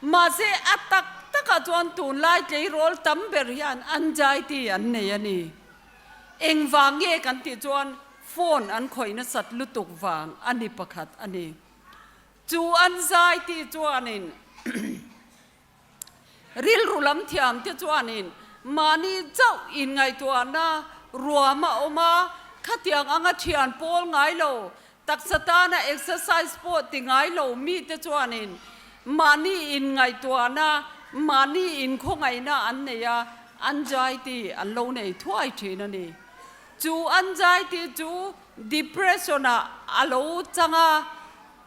mahse a tak takah chuan tunlai tleirawl tam ber hian anxiety an nei a ni. Engvang nge kan tih chuan phone an khawih nasat lutuk vang a ni pakhat a ni. Chu anxiety chuanin Rilru lam thiam te chuanin mahni chauh inngaihtuahna ruam a awm a, khatiang anga thian pawl ngai lo, taksa tana exercise pawh ti ngai lo mite chuanin mahni inngaihtuahna, mahni inkhawngaihna an nei a, anxiety an lo nei thuai thin a ni. Chu anxiety chu depression-ah a lo chang a,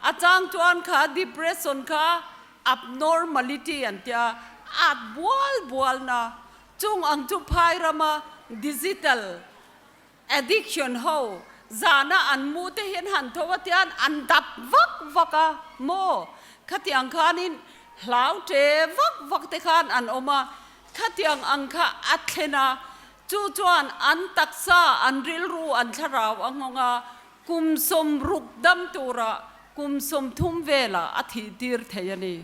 a chang chuan kha depression kha Abnormality an tia, at bual bual na chung ang chu phai rama digital addiction ho zana an mu te hian han tho a tian an dap vak vak a maw? Khatiang khanin hlau che vak vak te khan an awm a, khatiang ang kha a thlen a, chu chuan an taksa, an rilru, an thlarau a nghawng a, Kum 60 dam turah kum 30 velah a thih tir thei a ni.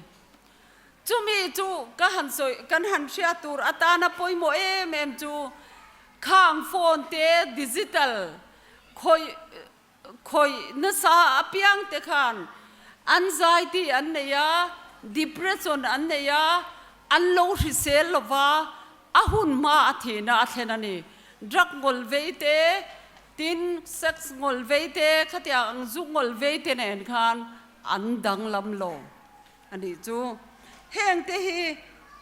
Chumi chu ka han sawi, kan han hriat tur atana pawimawh em em chu khang phone te digital khawih khawih nasa apiang te khan anxiety an nei a, depression an nei a, an lo hrisel lova a hun hma a thihna a thlen a ni. Drug ngawl vei te, tin sex ngawl vei te, khatiang ang zu ngawl vei te nen khan an danglam lo. A nih chu. Heng te hi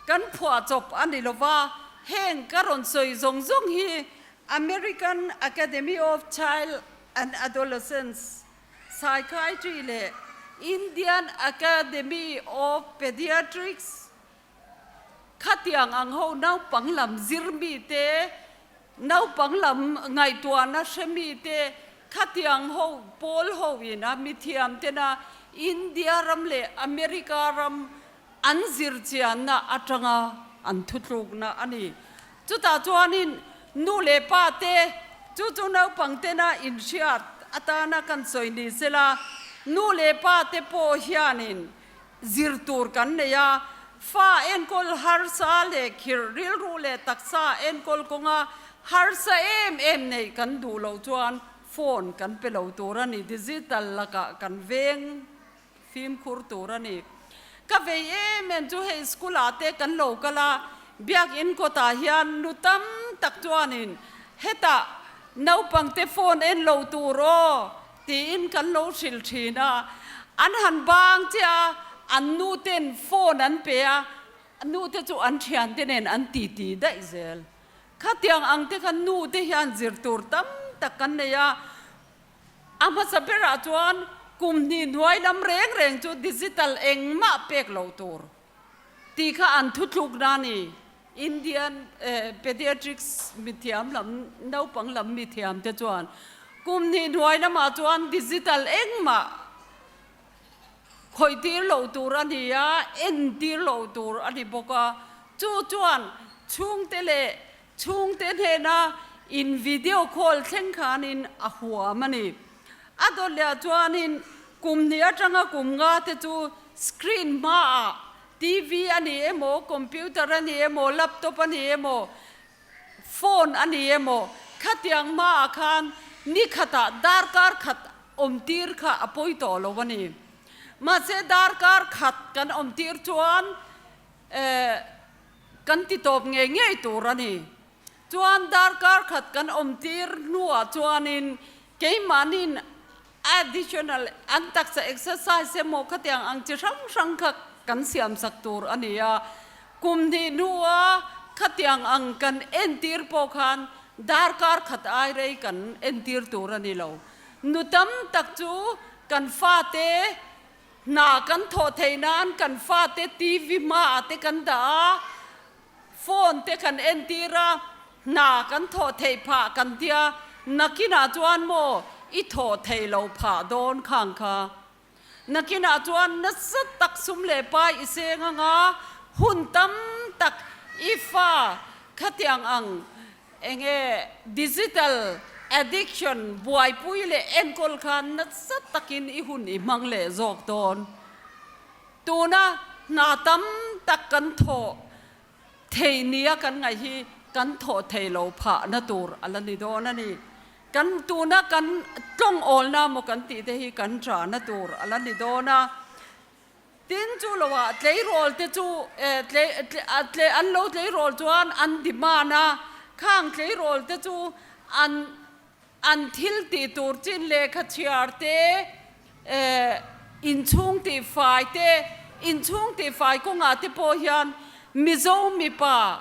kan phuahchawp a ni lova, heng ka rawn sawi zawng zawng hi American Academy of Child and Adolescence Psychiatry leh Indian Academy of Pediatrics khatiang ang ho naupang lam zir mi te, naupang lam ngaihtuahna hre mi te Khatiang ho pawl ho ina mithiam tena India ram leh America ram an zirchianna atanga an thutlukna a ni. Chutah chuanin nu leh pa te chu chu naupang tena inhriat atana kan sawi ni sela, nu leh pa te pawh hianin zir tur kan nei a, fa enkawl harsa leh khirh rilru leh taksa enkawl kawnga harsa em em neih kan duh loh chuan phone kan pe lo tur a ni, digital lakah kan veng fimkhur tur a ni. Ka vei em em chu hei school ah te kan lo kal a, biakinn kawtah hian nu tam tak chuanin hetah naupangte phone en lo tur aw, Tiin kan lo hrilh thin a, an han bang chiah a, an nu ten phone an pe a, nu te chu an thian te nen an ti ti daih zel. Khatiang ang te khan nu te hian zir tur tam tak kan nei a, a hmasa berah chuan kum hnih hnuai lam reng reng chu digital engmah pek loh tur. Tih kha an thutlukna a ni. Indian Pediatrics mithiam lam, naupang lam mithiam te chuan kum hnih hnuai lamah chuan digital engmah khawih tir loh tur a ni a, en tir loh tur a ni bawk a. Chu chuan chhungte leh chhungte hnena in video call thleng khanin a huam a ni. A dawt leh ah chuanin kum hnih atanga kum nga te chu screen hmaah TV a ni emaw, computer a ni emaw, laptop a ni emaw, phone a ni emaw khatiang hmaah khan ni khatah darkar khat awm tir kha a pawi tawh lo a ni. Mahse darkar khat kan awm tir chuan eh kan ti tawp ngei ngei tur a ni. Chuan darkar khat kan awm tir hnuah chuanin keimahniin additional an taksa exercise emaw khatiang ang chi hrang hrang kha kan siam sak tur a ni a. Kum hnih hnua khatiang ang kan entir pawh khan darkar khat ai rei kan entir tur a ni lo. Nu tam tak chu kan fate hna kan thawh theih nan kan fate TV hmaah te kan dah a, Phone te kan entir a, hna kan thawh theih phah kan tia, nakinah chuan maw i thawh theih loh phah dawn khang kha. Nakinah chuan nasa tak sum leh pai i seng anga hun tam tak i fa khatiang ang enge digital addiction buaipui leh enkawl khan nasa takin i hun i hmang leh zawk dawn. Tuna hna tam tak kan thawh thei nia kan ngaih hi kan thawh thei lo phahna tur a la ni dawn a ni. Kan tuna kan tlawng awlna maw kan tih te hi kan rana tur a la ni dawn a. Tin chu loah tleirawl te chu an lo tleirawl chuan an demand a, khang tleirawl te chu an An thil tih tur chin lehkha chhiar te, inchhung tih fai te, inchhung tih fai kawngah te pawh hian Mizo mipa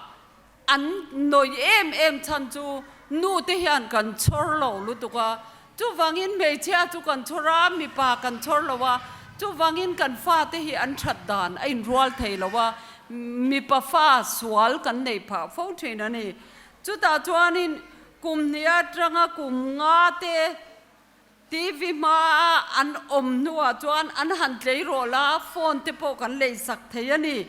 an nawi em em chhan chu nu te hian kan chhawr lo lutuk a, chuvangin hmeichhia chu kan chhawr a, mipa kan chhawr lo a, chuvangin kan fate hi an that dan a inrual thei lo a, mipa fa sual kan neih phah fo thin a ni. Chutah chuanin Kum hnih atanga kum nga te TV hmaa an awm hnuah chuan an han tleirawl a, phone te pawh kan lei sak thei a ni.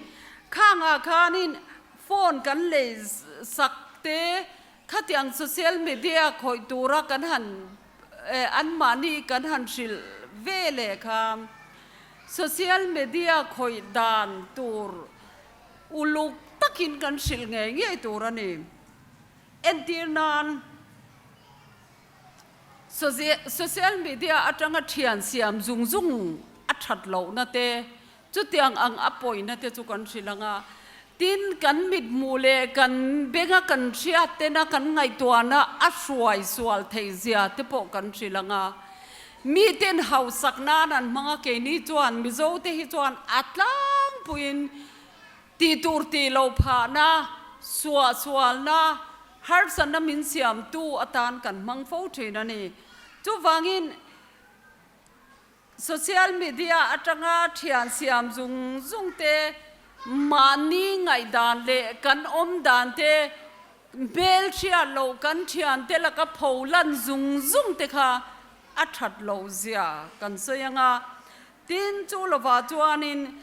Khangah khanin phone kan lei sak te khatiang social media khawih tura kan han anmahni kan han hrilh ve leh kha social media khawih dan tur. Uluk takin kan hrilh ngei ngei tur a ni. Entir nan social media atanga thian siam zung zung a that lohna te, chutiang ang a pawina te chu kan hrilh ang a. Tin, kan mithmuh leh kan benga kan hriat tena kan ngaihtuahna a hruai sual theih zia te pawh kan hrilh ang a. Miten hausak nan an hmang a, keini chuan Mizo te hi chuan a tlangpuiin tih tur tih loh phahna, suahsualna, harsatna min siamtu atan kan hmang fo thin a ni. Chuvangin social media atanga thian siam zung zung te, mahni ngaihdan leh kan awm dan te, Hmel hriat loh kan thiante laka pho lan zung zung te kha a that loh zia kan sawi ang a, tin chu lovah chuanin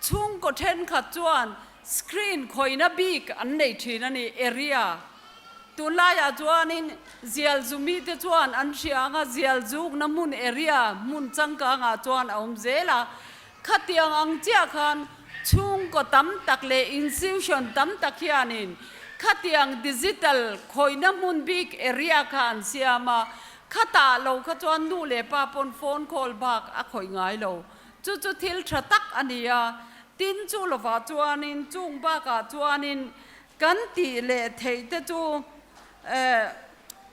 chhungkaw thenkhat chuan screen khawihna bik an nei thin a ni, area. Tunlaiah chuanin zial zumi te chuan an hria ang a, zial zukna hmun area hmun changkangah chuan a awm zel a, Khatiang ang chiah khan chhungkaw tam tak leh institution tam tak hianin khatiang digital khawihna hmun bik area kha an siam a, khatah lo kha chuan nu leh pa pawn phone call bak a khawih ngai lo. Chu chu thil tha tak a ni a, tin chu lovah chuanin chung bakah chuanin kan tih leh theih te chu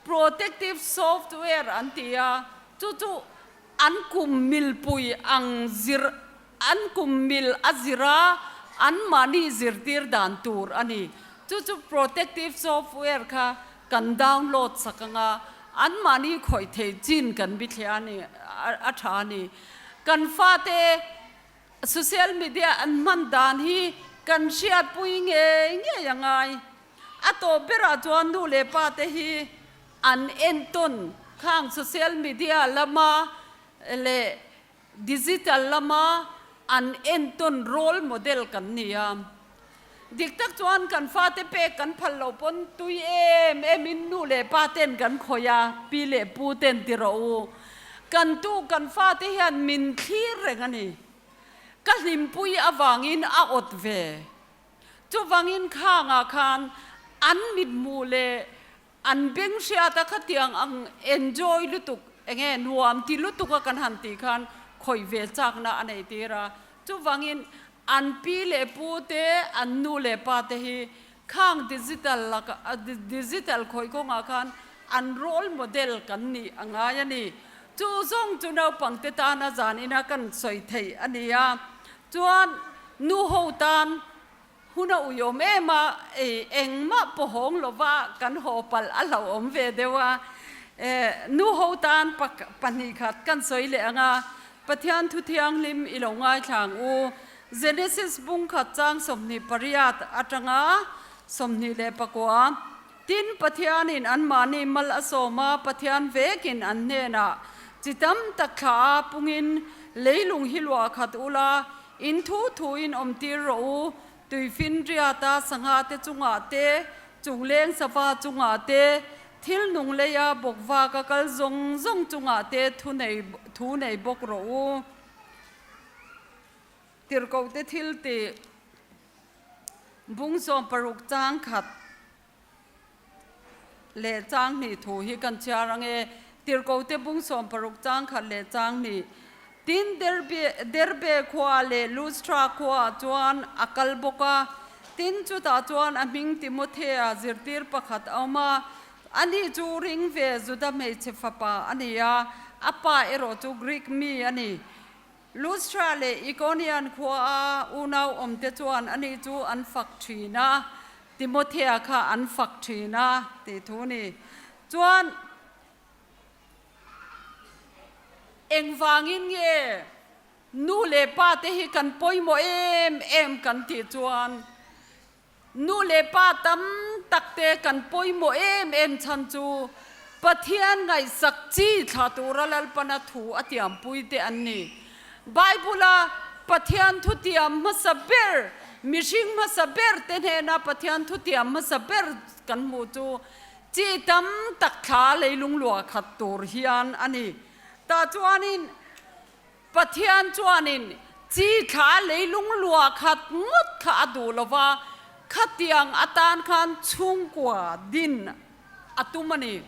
protective software an ti a, chu chu An kum milpui ang zir An kum mil a zir a, anmahni zirtir dan tur a ni. Chu chu protective software kha kan download sak ang a, anmahni khawih thei chin kan bithliah a ni, a tha a ni. Kan fate social media an hman dan hi kan hriatpui ngei ngei a ngai. A tawp berah chuan nu leh pa te hi An entawn khang social media lama leh digital lama an entawn role model kan ni a. Dik tak chuan kan fate pek kan phal loh pawn tui em em in nu leh pa ten kan khawih a, pi leh pu ten ti rawh u. Kan tu kan fate hian min thlir reng a ni. Ka hlimpui avangin a awt ve. Chuvangin khangah khan an mithmuh leh An beng hriat a khatiang ang enjoy lutuk enge nuam ti lutuk a kan han tih khan khawih ve chakna a nei tir a. Chuvangin an pi leh pu te, an nu leh pa te hi khang digital laka digital khawih kawngah khan an role model kan nih a ngai a ni. Chu zawng chu naupangte tana zan ina kan sawi theih a ni a. Chuan nu ho tan Hun a uiawm em a, ei engmah pawhawng lova kan haw palh a hlauhawm ve deuh a. Nu ho tan pahnih khat kan sawi leh ang a, Pathian thu thianghlim i lo ngaithla ang u. Genesis bung khat chang 28 atanga 29. Tin, Pathianin anmahni mal a sawm a, Pathian vekin an hnenah, Chi tam tak thla a pungin leilung hi luah khat ula, in thu thuin awmtir rawh u, tuifinriata sangha te chungah te, chungleng sava chungah te, thil nung leia bawkvaka kal zawng zawng chungah te thu nei thu nei bawk rawh u. Tirhkohte thil tih. Bung 60 chang khat leh chang hnih thu hi kan chhiar ang e. Tirhkohte bung 60 chang khat leh chang hnih. Tin, Derbe, Derbe khua leh Lustra khuaah chuan a kal bawk a. Tin, chutah chuan a hming Timothea zirtir pakhat a awm a. Ani chu ring ve Juda hmeichhe fapa a ni a, a pa erawh chu Greek mi a ni. Lustra leh Ikonian khuaa unau awmte chuan ani chu an fak thin a, Timothea kha an fak thin a, tih thu ni. Chuan engvangin nge nu leh pa te hi kan pawimawh em em kan tih chuan Nu leh pa tam tak te kan pawimawh em em chhan chu Pathian ngaihsak chi thla tura Lalpana thu a tiampui te an ni. Bible-a Pathian thutiam hmasa ber, mihring hmasa ber te hnena Pathian thutiam hmasa ber kan hmuh chu chi tam tak thla leilung luah khat tur hian a ni. Tah chuanin Pathian chuanin Chi thla leilung luah khat ngawt kha a duh lo va, khatiang atan khan chhungkua din a tum a ni.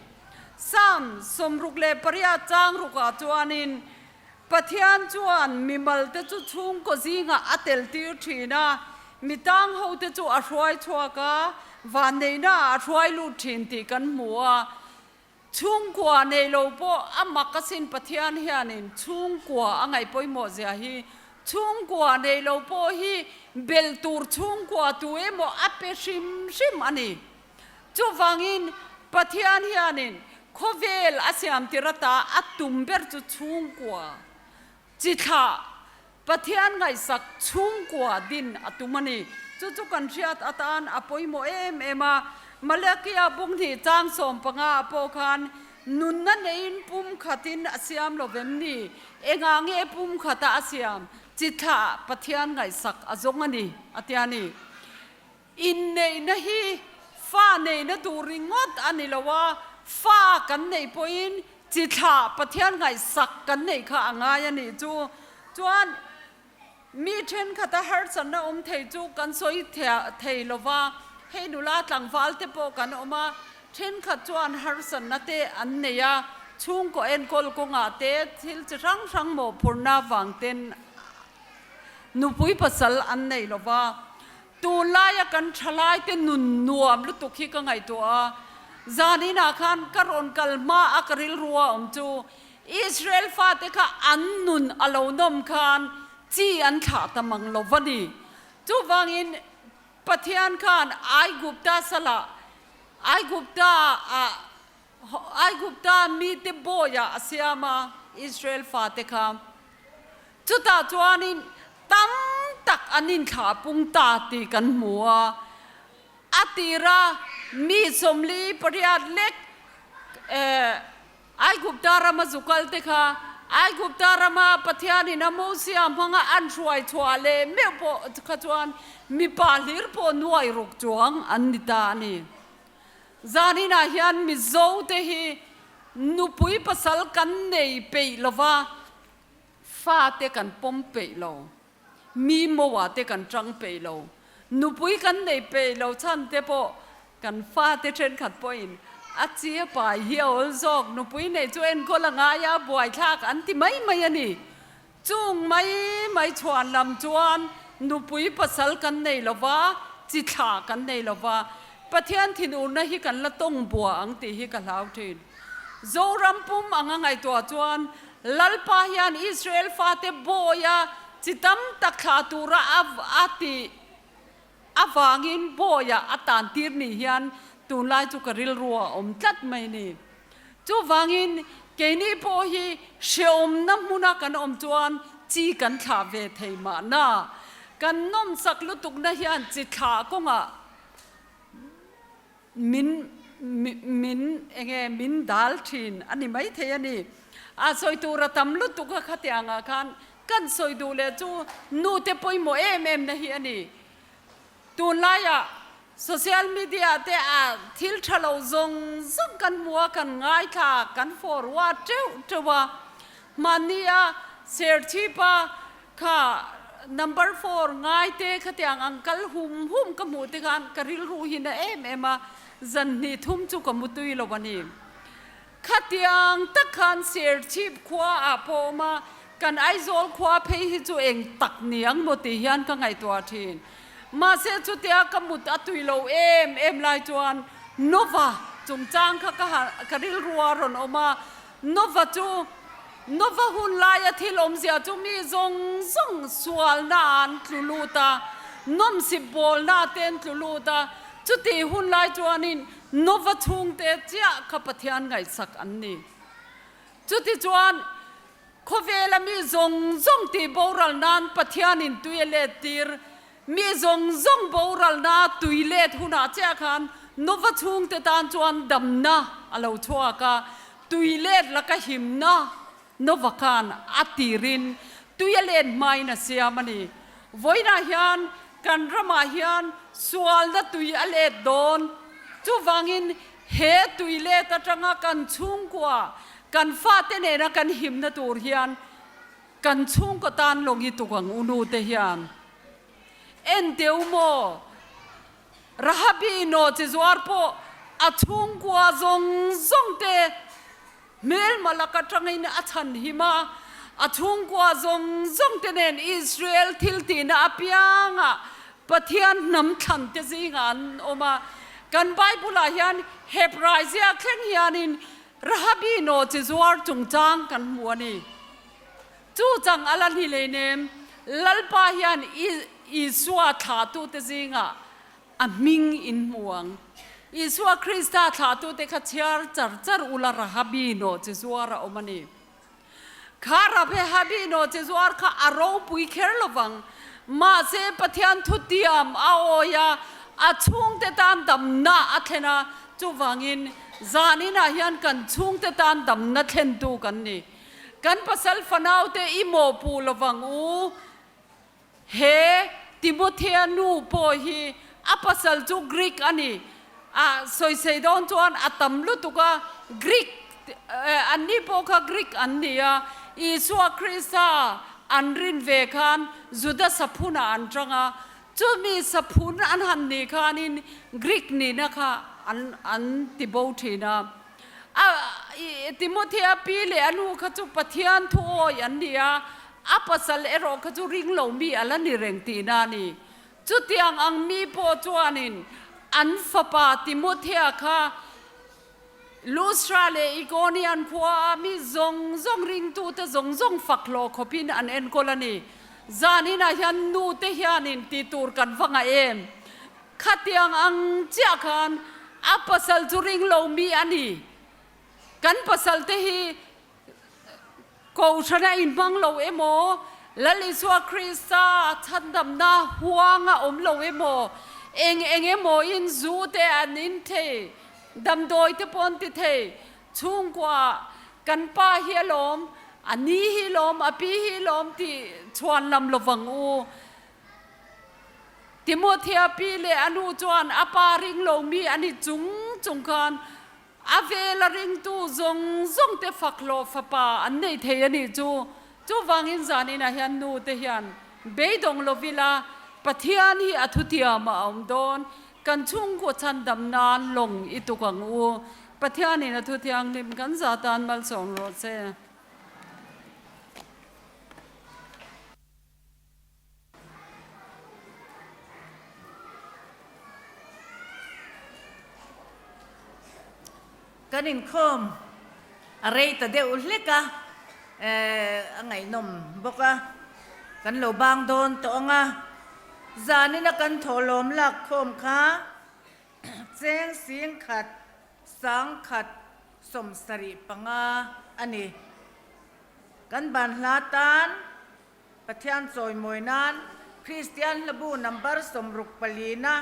Psalm 68 chang rukah chuanin Pathian chuan mimal te chu chhungkaw zingah a tel tir thin a, mi tang ho te chu a hruai chhuak a, vanneihna ah a hruai lut thin tih kan hmu a. Chhungkua nei lo pawh a mak asin Pathian hianin chhungkua a ngaih pawimawh zia hi. Chhungkua nei lo pawh hi bel tur chhungkua tu emaw a pe hrim hrim a ni. Chuvangin Pathian hianin khawvel a siam tir ata a tum ber chu chhungkua chi thlah Pathian ngaihsak chhungkua din a tum a ni. Chu chu kan hriat atan a pawimawh em em a. Malakia bunghnih chang 15 ah pawh khan nunna neiin pum khatin a siam lo vem ni? Engah nge pum khata a siam? Chi thlah Pathian ngaihsak a zawng a ni, a ti a ni. Inneihna hi fa neihna tur ringawt a ni lo a, fa kan neih pawhin chi thlah Pathian ngaihsak kan neih kha a ngai a nih chu. Chuan mi thenkhat a harsatna awm thei chu kan sawi thei lo va, hei nula tlangval te pawh kan awm a, thenkhat chuan harsatna te an nei a, chhungkaw enkawl kawngah te thil chi hrang hrang mawhphurhna vang ten nupui pasal an nei lo va. Tunlaia kan thalaite nun nuam lutuk hi ka ngaihtuah a, zaninah khan ka rawn kal hma a ka rilru a awm chu Israel fate kha an nun a lo nawm khan chi an thlah ta mang lo va ni. Chuvangin Pathian khan Aigupta salah Aigupta ah Aigupta mite bawiah a siam a Israel fate kha. Chutah chuanin tam tak an inthlah pung ta tih kan hmu a, a tira mi 48 lek Aigupta rama zu kal te kha Aigupta rama Pathianin a Mosia hmanga an hruai chhuah leh meuh pawh kha chuan mipa hlir pawh nuai ruk chuang an ni ta a ni. Zaninah hian Mizo te hi nupui pasal kan nei peih lova, Fate kan pawm peih lo, mi moa te kan tang peih lo, nupui kan nei peih lo chhan te pawh kan fate thenkhat pawhin a chi a pai hi a awl zawk, nupui nei chu enkawl a ngai a, buaithlak an ti mai mai a ni. Chung mai mai chhuan lam chuan nupui pasal kan nei lo va, chi thlah kan nei lo va, Pathian thinurna hi kan la tawng bua ang tih hi ka hlau thin. Zoram pum anga ngaihtuah chuan Lalpa hian Israel fate bawia chi tam tak thlah tura a tih avangin bawia a tan tir ni hian tunlai chu ka rilru a awm tlat mai ni. Chuvangin keini pawh hi hreawmna hmuna kan awm chuan chi kan thlah ve thei mahna. Kan nawmsak lutukna hian chi thlah kawngah Min min enge min dal thin a ni maithei a ni. A sawi tur a tam lutuk a khatiang ah khan kan sawi duh leh chu nu te pawimawh em em na hi a ni. Tunlaiah social media te ah thil tha lo zawng zawng kan hmu a, kan ngaithla, kan forward teuh teuh a. Hmanni a Serchhip a Kha number four ngai te khatiang ang kal hum hum ka hmuh te khan ka rilru hi na em em a, zan hnih thum chu ka mutui lo a ni. Khatiang tak khan Serchhip khua ah pawh awm a, kan Aizawl khua phei hi chu eng tak ni ang maw tih hian ka ngaihtuah thin. Mahse chutia ka mut a tui lo em em lai chuan Nova chungchang kha ka rilru a rawn awm a, Nova chu Nova hun laia thil awmzia chu mi zawng zawng sualna an tlu lut a, nawmsip bawlna te an tlu lut a, chutih hun lai chuanin Nova chhungte chiah kha Pathian ngaihsak an ni. Chutichuan khawvela mi zawng zawng tih boral nan Pathianin tui a let tir, mi zawng zawng boralna tui let hunah chiah khan Nova chhungte tan chuan damna a lo chhuak a, Tui let laka himna Nova khan a tirin tui a let hmain a siam a ni. Vawiinah hian kan ramah hian sualna tui a let dawn. Chuvangin he tui let atanga kan chhungkua, kan fate nena kan himna tur hian. Kan chhungkaw tan lawng i tuk ang u nu te hian. En teu maw? Rahabi naw chi zuar pawh a chhungkua zawng zawng te hmelma lak atangin a chhan him a, a chhungkua zawng zawng te nen Israel thil tihna apiangah Pathian hnam thlan te zingah an awm a. Kan Bible ah hian Hebrai ziak thleng hianin Rahabi naw chi zuar chungchang kan hmu a ni. Chu chang a la ni leinem, Lalpa hian Isua thlahtute zingah a hming in hmu ang. Isua Krista thlahtute kha chhiar char char ula Rahabi naw chi zuar a awm a ni. Kha Rahabi naw chi zuar kha a ropui kher lovang. Mahse Pathian thutiam a awi a, a chhungte tan damna a thlen a, chuvangin zaninah hian kan chhungte tan damna thlentu kan ni. Kan pasal fanaute i mawhpuh lovang u. He Timothea nu pawh hi a pasal chu Greek a ni. A sawisei dawn chuan a tam lutuk a, Greek anni pawh kha Greek an ni a, Isua Krista an rin ve khan Juda saphunah an tang a, chumi saphun an han nih khanin Greek nihna kha an an ti bo thin a. A Timothea pi leh a nu kha chu Pathian thu awi an ni a, a pasal erawh kha chu ring lo mi a la ni reng tihna a ni. Chutiang ang mi pawh chuanin an fapa Timothea kha Lustra leh Ikonian khua a mi zawng zawng ringtute zawng zawng fak hlawh khawpin an enkawl a ni. Zaninah hian nute hianin tih tur kan va ngah em? Khatiang ang chiah khan a pasal chu ring lo mi a ni. Kan pasal te hi Kohhran a inhmang lo emaw, Lal Isua Krista chhandamna huang a awm lo emaw, eng eng emaw in zu te an in thei, damdawi te pawh an ti thei, chhungkua kan pa hi a lawm, a ni hi lawm, a pi hi lawm tih chhuan lam lovang u. Timothea pi leh a nu chuan a pa ring lomi a ni chung chung khan a vela ringtu zawng zawng te fak hlawh fapa an nei thei a nih chu. Chuvangin zaninah hian nu te hian beidawng lovila Pathian hi a thutiam a awm dawn, kan chhungkaw chhandam nan lawng i tuk ang u. Pathianin a thuthianghlim kan za tan malsawm rawh se. Kan inkhawm a rei ta deuh hlek a, a ngaihnawm bawk a, kan lo bang dawn tawh ang a, zanina kan thawhlawm lak khawm kha cheng sing khat sangkhat 75 a ni. Kan ban hla tan Pathian chawimawi nan Kristian hlabu number 64 na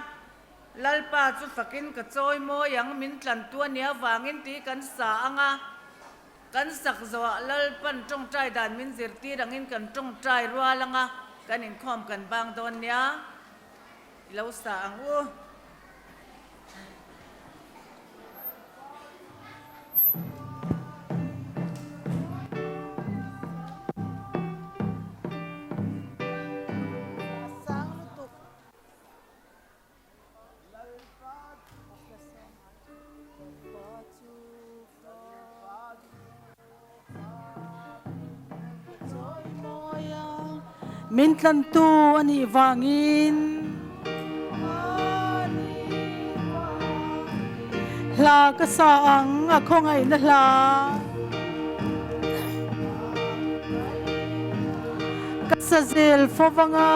Lalpa chu fakin ka chawimawi ang min tlantu a nia vangin tih kan sa ang a, kan sak zawhah Lalpan tawngtai dan min zirtir angin kan tawngtai rual ang a, kan inkhawm kan bang dawn nia i lo sa ang u. Min tlantu a nih vangin Hla ka sa ang a khawngaihna hla. Ka sa zel fo vang a.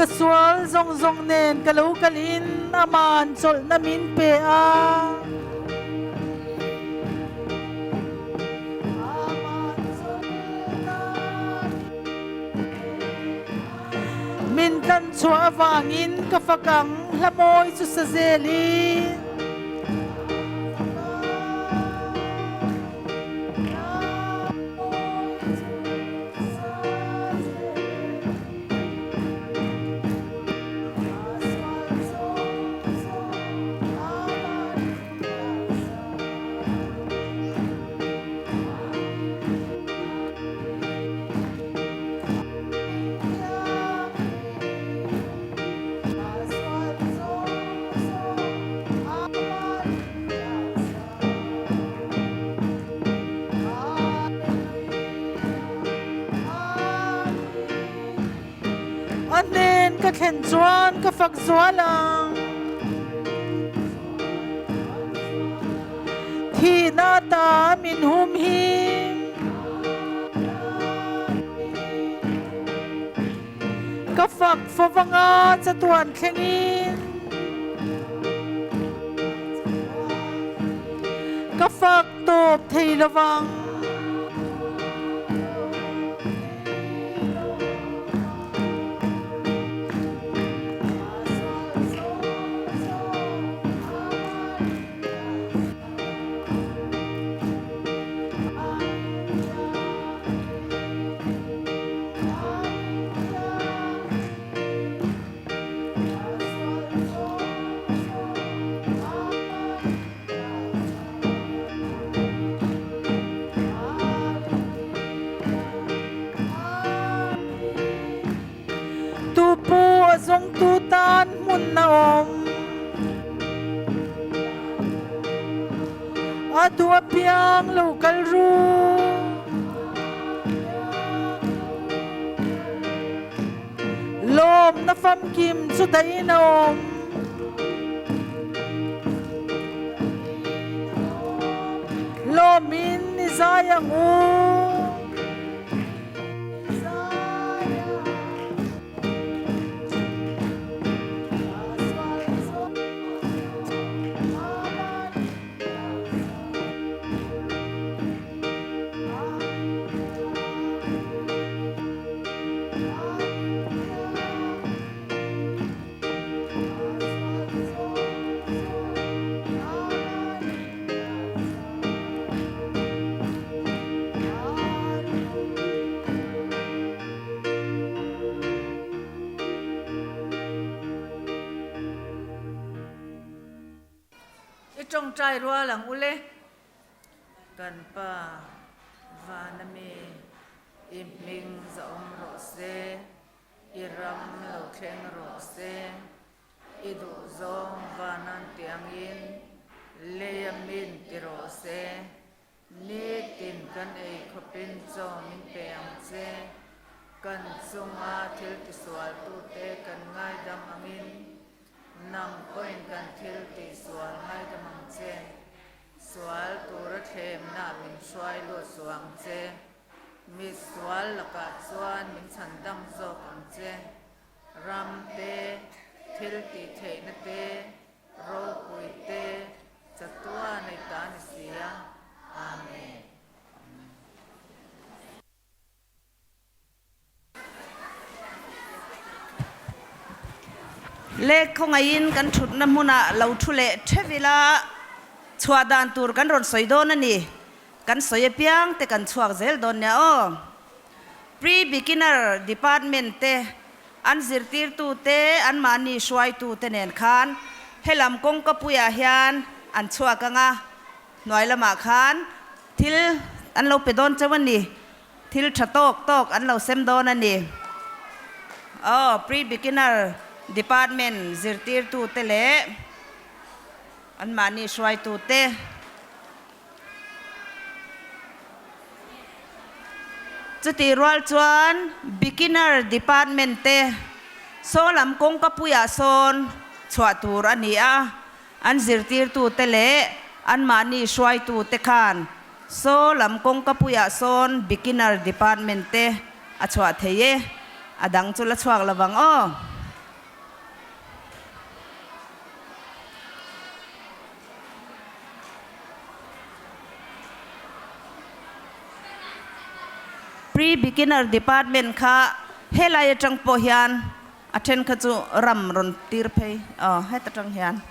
Ka sual zawng zawng nen ka lo kalin Aman chawlhna min pe a. Min tlan chhuah avangin ka fak ang hla mawi chu sa zelin. A hnen ka thlen chuan ka fak zual ang. Thihna ta min hum him. Ka fak fawvanga chatuan thlengin. Ka fak tawp thei lovang. Tu pu a zongtu tan hmun na um. A duh apiang lo kal ru. Lawm na famkim cu dai na um. Lawm in i zai ang u. I tawngtai rual ang ule. Kan Pa vana mi i hming zahawm rawh se, i ram lo thleng rawh se, i duh zawng vanan tiangin leia min ti rawh se, nitin kan ei khawpin chaw min pe ang che, kan chunga thil tisualtute kan ngaidam angin nang pawhin kan thil tihsual ngaidam ang che. Sual tura thlemna min hruai lut suh ang che. Mi sual lakah chuan min chhan dam zawk ang che. Ram te, thil tih theihna te, ropui te, chatua nei ta ni si a. Amen. Le khawngaihin kan thutna hmunah lo thu leh theuh ila, chhuah dan tur kan rawn sawi dawn a ni. Kan sawi apiang te kan chhuak zel dawn nia aw. Pre-beginner department te, an zirtirtu te, anmahni hruaitu te nen khan helam kawngka puiah hian an chhuak ang a, hnuai lamah khan thil an lo pe dawn chauh a ni. Thil tha tawk tawk an lo sem dawn a ni. Aw, Pre-Beginner Department zirtirtute leh anmahni hruaitute. Chutih rual chuan Beginner Department te saw lam kawngka puiah sawn chhuah tur a ni a, an zirtirtute leh anmahni hruaitute khan Saw lam kawngka puiah sawn beginner department te a chhuah thei e, a dang chu la chhuak lo vang aw. Pre-beginner department kha helai atang pawh hian. A then kha chu ram rawn tir phei, aw heta tang hian.